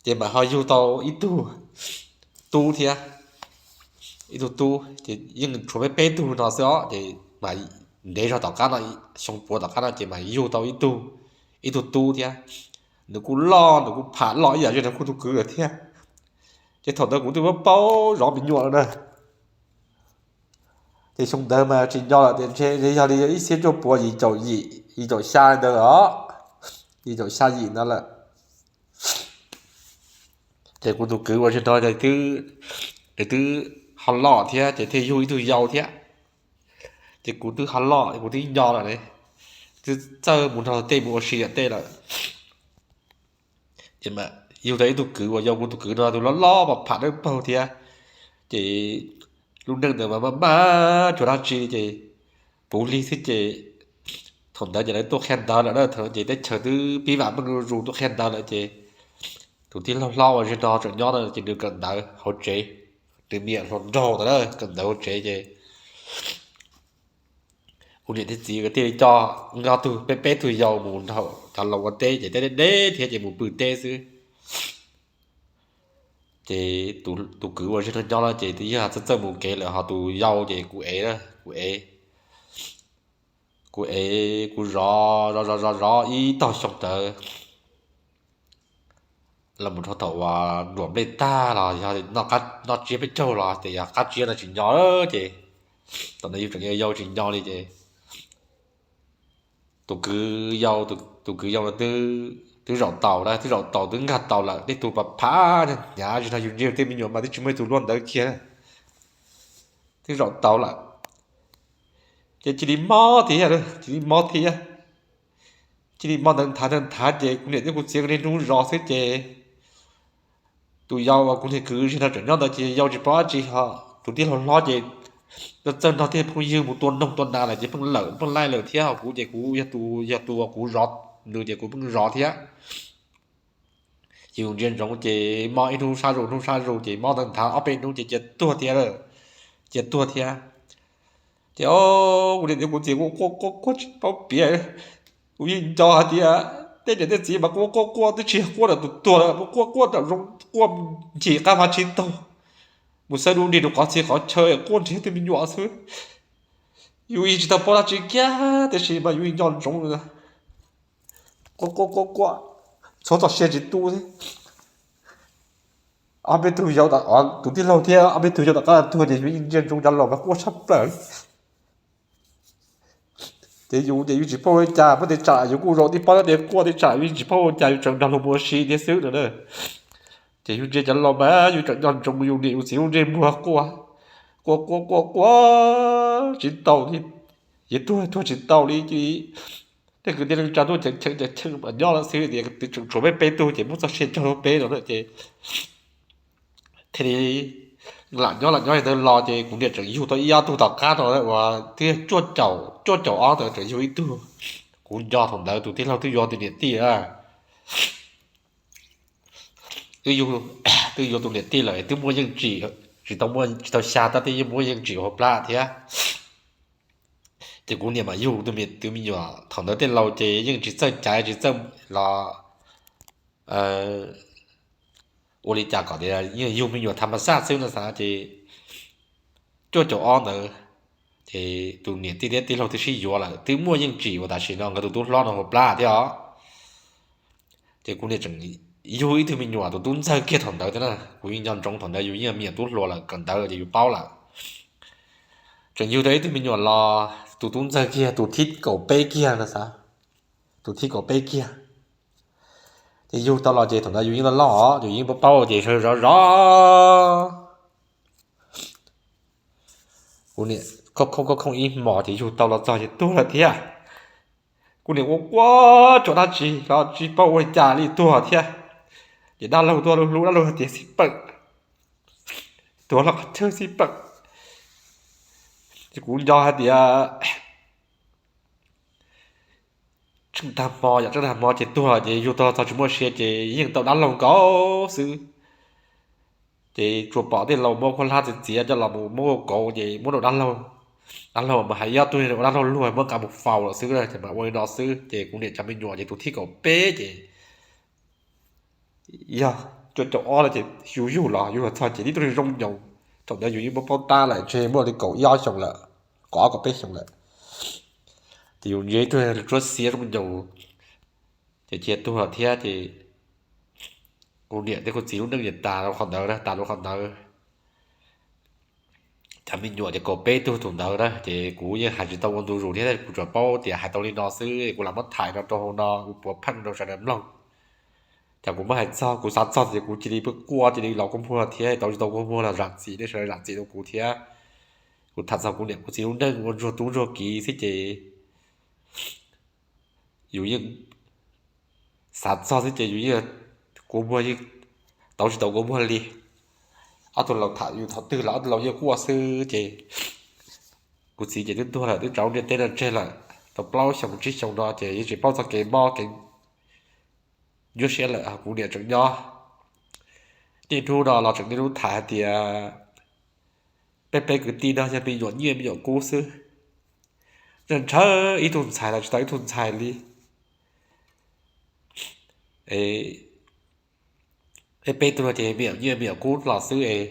Ces mam ho yug tau ib tug tub thiab, ib tug tub, ces yeej tshuav peb peb tug no xwb os. Ces mas ntev zog tom qab no, xyoo puav tom qab no ces mas yug tau ib tug, ib tug tub thiab. Nws kuj loj, nws kuj pham loj ib yam li kuv tus kwv lawm thiab. Ces thaum ntawd kuv twb paub zov me nyuam lawm na. Ces xyoo ntawd mas tsis nco lawm tias ntshe yog li ib txhiab cuaj puas yim caum yim, yim caum xya ntawd os, yim caum xya yim ntawd lawm. Ces kuv tus kwv uas tsis nrog, nws twb ho loj thiab ces thiaj yug ib tug yau thiab. Ces kuv twb ho loj, kuv twb nco lawm ne, twb txawj mus nrog tej mus ua si yam tej lawm. Ces yug tau ib tug kwv uas yog kuv tus kwv no tus loj loj mas pham dawb paug thiab. Ces lub neej ntawd mas maj maj tsuas dab tsi ces puv hli xwb ces thaum ntawd ces lawv tuaj qhia ntawv lawm na, thaum ntawd ces teb chaws twb pib vam meej zuj zus tuaj qhia ntawv lawm ces tus tij laug hlob uas tsis nrog tseem nyob na ces nws kawm ntawv hauv tsev, nws niam hluas nraug ntawd na kawm ntawv hauv tsev ces kuv niam thiab txiv thiaj li coj nkawd ob tug peb peb tug yau mus nrog cov laus ua teb ces teb deb deb thiab ces mus pw teb xwb. Ces tus kwv uas tsis nrog nyob no ces twb yog txawj txawj mus kev lawm, ho tus yau ces kuv ev, kuv ev, kuv ev kuv zov zov zov zov zov ib tog xyoo ntawd los mus rau thaum uas nruam nplej tag los yog noj tsiab peb caug los tias yog qab tsiab no tsis nco ces thaum ntawd yus tseem yau tsis nco li ces tus kwv yau, tus kwv yau no twb zaum taus na, twb zaum taus twb nkag taus lawm, tej tus pam phav hnyav tsis nrog yus ntsia, tej me nyuam mas twb tsis muaj ib tug luaj ntawd kiag, twb zaum taus lawm. Ces cia li mob thiab, cia li mob thiab, cia li mob ntawd nthav ntawd nthav ces kuv niam thiab kuv txiv niaj hnub zov xwb ces tus yau uas kuv niag kwv tsis nrog tseem nyob ntawd ces yau tsis paub dab tsi, ho tus tij laug hlob ces txawj nrog tej phooj ywg mus tua noog tua nas lawm ces pheej lawm pheej laij lawm thiab, ho kuv ces kuv yog tus, yog tus uas kuv zov nws ces kuv pheej zov thiab. Ces yus ntsia ntsoov ces mob ib hnub sab zus hnub sab zus ces mob ntawd nthav ob peb hnub ces cia tuag thiab, cia tuag thiab. Ces kuv niam thiab kuv txiv quaj quaj quaj quaj tsis paub piav. Kuv yeej nco hais tias tej niam tej txiv mas quaj quaj quaj twb tsis yog quaj ntawm tus tuag lawm, quaj quaj ntawm zoo, quaj ncig qab vag tsis taug, mus xawb dub nrig rau qhov txhia qhov chaw quaj nrhiav tej me nyuam xwb. Yus yeej tsis tau paub dab tsi kiag tiam sis mas yus yeej nco ntsoov quaj quaj quaj quaj, tshuav txoj sia tsis tu thiab. Ob peb tug yau, tus tij laug thiab ob peb tug yau tom qab tuag ces yus yeej ntsia ntsoov cov laus mas quaj tshaj plaws li. Ces yus ces yus tsis paub ua cas, muab tej tsam yus kuj zaum tib pob tej quaj, tej tsam yus tsis paub ua cas yus tseem nrog luag mus ua si thiab xwb no na. Ces yus ntsia cov laus mas yus tseem nco ntsoov yus niam yus txiv lub ntsej muag quaj, quaj quaj quaj quaj tsis tau li, yuav tuag tuag tsis tau li ces tej kwv tij neej tsa tuaj cheem cheem cheem cheem mas nyob lawm xwb tias twb tseem tshuav peb peb tug ces muab txoj sia cog rau peb no na ces thiaj li lam nyob lam nyob li ntawd los ces kuv niam tseem yug tau ib ob tug tom qab no uas twb cuaj caum, cuaj caum ob ntawd tseem yug ib tug. Kuv nco thaum ntawd tus tij laug twb yuav tus niam tij lawm, twb yug, twb yuav tus niam tij lawm twb muaj yeej tsim, tsis tau muaj, tsis tau xya tab twb yeej muaj yeej tsim hauv plab thiab. Ces kuv niam mas yug tus me, tus me nyuam thaum ntawd tej laus ces yeej tsis txawj caiv tsis txawj los ua li cas kom tias yeej yug me nyuam tham mas xaj xwb no xav ces cuaj caum ob ntawd ces tus niam tij thiab tij laug twb sib yuav lawm twb muaj yeej tsim uas tam sim no nkawd tus tub hlob no hauv plab thiab os. Ces kuv niam tseem yug ib tug me nyuam tus tub ntxawg kiag thaum ntawd thiab na, kuv yeej nco ntsoov thaum ntawd yus yeej me nyuam tub hluas lawm kawm ntawv ces yus paub lawm. Tseem yug tau ib tug me nyuam los tus tub ntxawg kiag tus thib kaum peb kiag no xav, tus thib kaum peb kiag. Ces yug tau los ces thaum ntawd yus yeej loj loj os, yus yeej paub paub ces sawv zov zov kuv niam khooj khooj khooj ib hmos ces yug tau los txog ces tuag lawm thiab. Kuv niam ua quaj tsuas dab tsi los tsis paub ua li cas li tuag thiab. Ces dab laug tuaj hlub hlub, dab laug hais tias xij peem, tuag los qhov chaw xij peem. Ces kuv nco hais tias tseem tag hmo, yog tseem tag hmo ces tuag ces yug tau txog tsis muaj sia ces yeej tau dab laug nkaus xwb. Ces tsuas pom tej laus muab khuab hlab txiav txiav coj los mus muab kauv ces muab rau dab laug. Dab laug mas hais ib ob tug ua dab laug luag muab nqa mus faus lawm xwb, ces mam ua li no xwb. Ces kuv niam cov me nyuam ces tus thib kaum peb ces yog cuaj caum ob no ces yug yug los yug los txog ces tib tug zoo nyoos. Thaum ntawd yus yeej paub paub tab lawm, ntshe muaj li kaum ib ob xyoos lawm, kaum ob kaum peb xyoos lawm. Ces yus ntsia ib tug tsuab xiav zoo nyoos, ces cia tuag thiab ces kuv niam thiab kuv txiv lub neej ces tas rau qhov ntawd, tas rau qhov ntawd. Cov me nyuam ces kaum peb tug thaum ntawd na, ces kuv yeej hais tsis tau ua ntu zus thiab, kuv tsuas paub tias hais tau li no xwb, kuv lam muab tham no rau hauv no ua puav pheej rau sawv daws mloog. Ces kuv muab hais txog, kuv xav txog tias kuv cia li pw quaj cia li los kua muag thiab, tau tsis tau kua muag los zam txim, nej sawv daws zam txim rau kuv thiab. Kuv tham txog kuv niam kuv txiv lub neej ua ntsuag tub ntsuag kiv xwb ces yus yeej xav txog xwb ces yus yeej kua muag yeej tau tsis tau kua muag li. Ob tug laus tham yus thaum twg los ob tug laus yeej quaj xwb ces kuv txiv ces twb tuag lawm, twb tso lub ntiaj teb no tseg lawm tau plaub xyoos tsib xyoos no ces yeej tsis paub txog kev mob kev nyuaj siab lawm, kuv niam tseem nyob. Niaj hnub no los tseem niaj hnub tham hais tias peb peb kwv tij no yog me nyuam nyiaj me nyuam kub xwb, ntshaw ntshaw ib tug ntxhais los tsis tau ib tug ntxhais li. Peb peb tug no ces me nyuam nyiaj me nyuam kub los xwb es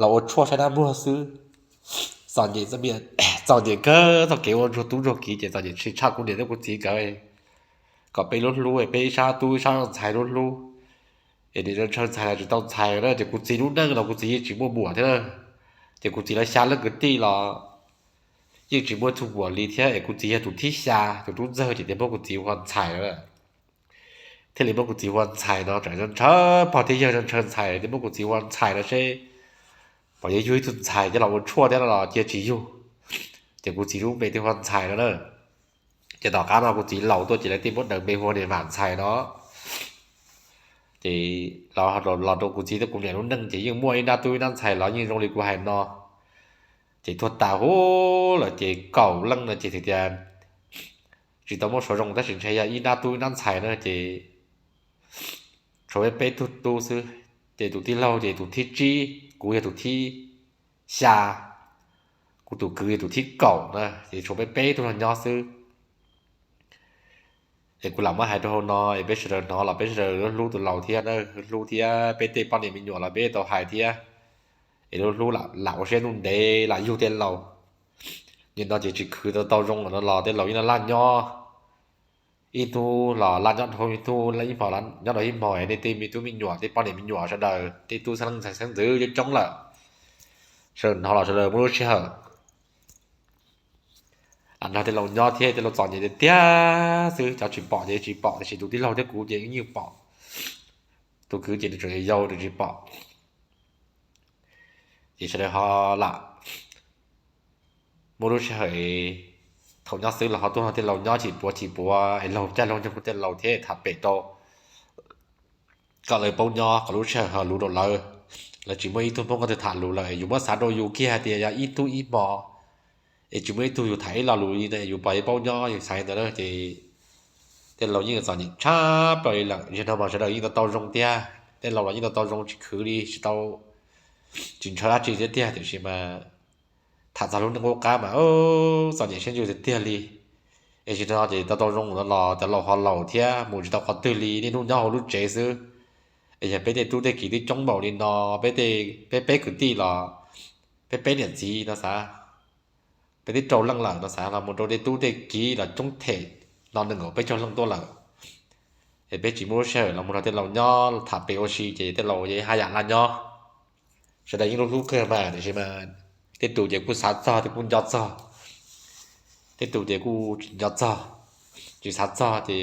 los ua tshuaj saib dab muag xwb. Txom nyem, txom nyem kawg txoj kev ua ntsuag tub ntsuag kiv ces txom nyem tsis tshaj kuv niam thiab kuv txiv nkawd kom peb lub hlub, peb ib sab tub ib sab ntxhais lub hlub. Es niam ntshaw ntxhais los tsis tau ntxhais na, ces kuv txiv lub neej los kuv txiv yeej tsis muaj muam thiab na. Ces kuv txiv lawv xya leej kwv tij los yeej tsis muaj ib tug muam li thiab, es kuv txiv yog tus thib xya, tus tub ntxawg ces thiaj muab kuv txiv hu ua ntxhais na. Thiaj li muab kuv txiv hu ua ntxhais no, tseem ntshaw pog thiab yawg ntshaw ntxhais thiaj muab kuv txiv hu ua ntxhais no seb puas yuav yug ib tug ntxhais coj los ua tshuaj thiab los cia tsis yug. Ces kuv txiv lub npe thiaj hu ua ntxhais no na. Ces tom qab no kuv txiv laus tuaj ces lawv thiaj muab daws npe hu ua niam vam ntxhais no. Ces los rau kuv txiv thiab kuv niam lub neej ces yeej muaj ib nab tub ib nab ntxhais los yeej zoo li kuv hais no. Ces tuag tas huv lawm ces kaum leej no ces tias tsis tau muaj suav zoo tab sis ntshe yog ib nab tub ib nab ntxhais na ces tshuav peb peb tug tub xwb. Ces tus tij laug ces tus thib tsib, kuv yog tus thib xya, kuv tus kwv yog tus thib kaum na, ces tshuav peb peb tug no nyob xwb. Es kuv lam muab hais rau hauv no es peb sawv daws hnov los peb sawv daws hlub tus laus thiab na, hlub thiab peb tej poj niam me nyuam los peb tau hais thiab. Es lub hlub lam ua siab ntuj ntev lam yug tej laus. Nim no ces tsis khwv tau tau zoo lawm no los tej laus yeej laj nyob ib hnub los laj nyob dhau ib hnub, ib hmo nyob dhau ib hmo, nej tej me tub me nyuam tej poj niam me nyuam sawv daws tej tub xeeb leej ntxhais xeeb ntxwv coob coob lawm, sawv daws hnov los sawv daws muaj lub sij hawm lam nrog tej laus nyob thiab, tej laus txom nyem tiag tiag xwb, cov tsis pom ces tsis pom tiam sis tus tij laug thiab kuv ces yeej pom, tus kwv ces nws tseem yau nws tsis pom. Ces sawv daws ho lam muaj lub sij hawm thaum nyob xwb los ho tuaj nrog tej laus nyob chim puav chim puav es laug caij laug nyoog rau tej laus thiab tham pem rau kom lawv paub nyob kom lub sij hawm ho luv rau lawv. Lawv tsis muaj ib tug Hmoob qhov twg tham lus lawm, yus muab xav rau yus kiag hais tias yog ib tug ib hmo es tsis muaj ib tug yus tham ib lo lus li no yus puas paub nyob, yus xav li ntawd na ces tej laus yeej txom nyem tshaj plaws li lawm. Zaum no mas sawv daws yeej tau tau zoo tiag, tej laus los yeej tau tau zoo tsis khwv li, tsis tau, tsis ntshaw dab tsi thiab tiag, tiam sis mas tham txog lub neej qub qab mas txom nyem siab ntsws tiag tiag li. Es zaum no ces tau tau zoo no los cov laus ho laus thiab mus tsis tau qhov twg li, niaj hnub nyob hauv lub tsev xwb. Es yog peb tej tub tej kiv twb coob npaum li no, peb tej, peb peb kwv tij los peb peb niam txiv no xav, peb twb rau leej lawm no xav los mus rau tej tub tej kiv los coob them no nees nkaum peb caug leej tuaj lawm. Es peb tsis muaj lub sij hawm los mus nrog tej laus nyob tham pem ua si ces tej laus yeej haj yam laj nyob. Sawv daws yeej lub hlub kawg mas tiam sis mas tej tus ces kuj xav txog tej kuj nco txog, tej tus ces kuj tsis nco txog, tsis xav txog ces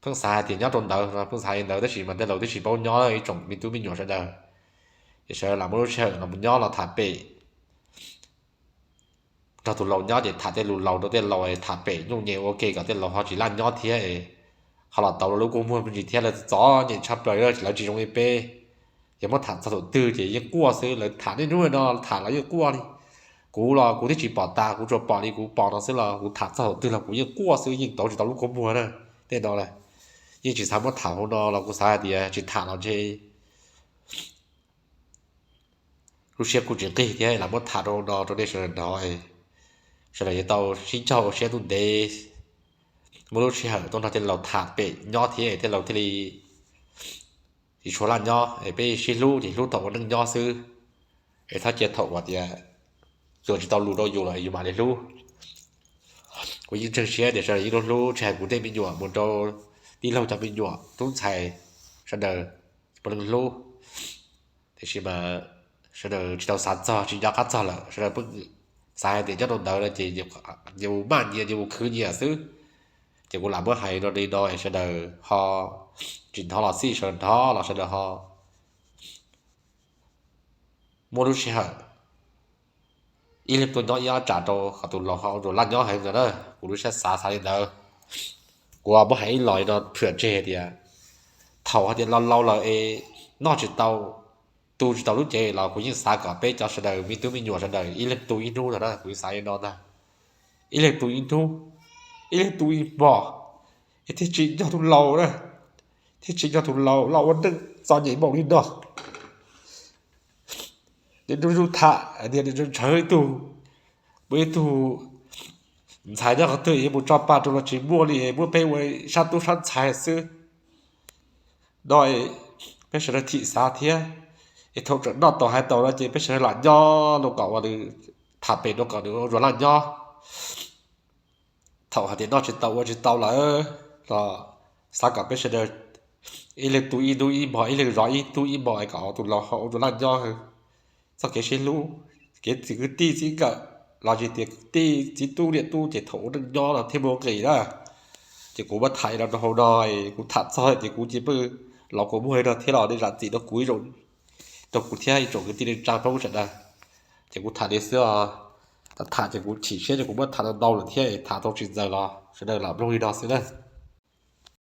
pheej xav hais tias nyob rau ntawd no, pheej xav li ntawd tab sis mas tej laus twb tsis paub nyob ib tsoom me tub me nyuam sawv daws. Ces sawv daws lam muaj lub sij hawm los mus nyob los tham pem, nrog tus laus nyob ces tham tej lus laus rau tej laus, tham pem nyuj nyem ua ke kom tej laus ho tsis laj nyob thiab, qhov los tau lub kua muag me ntsis thiab lawv txom nyem tshaj plaws, lawv tsis zoo li peb. Yog muab tham txog thaum twg ces yeej quaj xwb, lawv tham niaj hnub no tham los yeej quaj li. Kuv los kuv twb tsis pom tas, kuv tsuas pom li kuv pom no xwb los kuv tham txog thaum twg los kuv yeej quaj xwb, yeej tau tsis tau lub kua muag na. Tej no lawm yeej tsis xav muab tham hauv no los kuv xav hais tias tsis tham los ntshe lub siab kuj tsis nqig thiab, lam muab tham rau no rau nej sawv daws hnov, sawv daws yuav tau sib ncaug ua siab ntev. Muaj lub sij hawm tuaj nrog tej laus tham pem nyob thiab tej laus thiaj li tsis tshua laj nyob, peb sib hlub ces hlub thaum ua neej nyob xwb, es txhob cia thaum uas tias tsuas tsis tau lus rau yus los yus mam li hlub. Kuv yeej ntseeg siab tias sawv daws yeej hlub, tsis hais kuv tej me nyuam mus rau tij laug cov me nyuam tub ntxhais, sawv daws puav leej hlub. Tiam sis mas sawv daws tsis tau xav txog, tsis nco qab txog lawm, sawv daws pheej xav hais tias nyob rau ntawd no ces yus maj nyias yus khwv nyias xwb. Ces kuv lam muab hais no li no es sawv daws ho tsis hnov los xij, sawv daws hnov los sawv daws ho muaj lub sij hawm ib leeg tuaj nyob ib ob tsam rau kom tus laus ho ua laj nyob heev ntawd na. Kuv lub siab xav xav li ntawd. Kuv muab hais ib los li no phwam tseg tias thaum hais tias laus laus lawm es noj tsis tau, tu tsis tau lub cev los kuv yeej xav kom peb cov sawv daws me tub me nyuam sawv daws ib leeg tu ib hnub ntag na, kuv yeej xav li no ntag. Ib leeg tu ib hnub, ib leeg tu ib hmos, es thiaj tsim nyog tus laus na, thiaj tsim nyog tus laus los ua neej txom nyem npaum li no. Niaj hnub zuj tham hais tias nws ntshaw ib tug, muaj ib tug ntxhais nyob qhov twg es mus tso pa rau los tsis muaj li, muab peb ua sab tub sab ntxhais xwb no. Peb sawv daws thim xav thiab, es thaum tseem noj tau hais tau no ces peb sawv daws lam nyob rau kom ua nws tham pem rau kom nws ua laj nyob. Thaum hais tias noj tsis tau ua tsis tau lawm los xav kom peb sawv daws ib leeg tu ib hnub ib hmos, ib leeg zov ib hnub ib hmos es kom tus laus ho ua laj nyob. Txoj kev sib hlub, kev txi kwv tij txij nkawm los yog tias kwv tij txiv tub niam tub ces thaum ua neej nyob los thiaj muaj nqis na. Ces kuv muab tham li no rau hauv no, kuv tham txog tias kuv cia pw los kuv muag li no thiab los nej zam txim rau kuv ib zaug, rau kuv thiab ib tsoom kwv tij neej tsa Hmoob sawv daws. Ces kuv tham li xwb os, tham tham ces kuv chim siab ces kuv muab tham ntau ntau lawm thiab, tham tau tsis ntxaws los sawv daws lam mloog li no xwb na.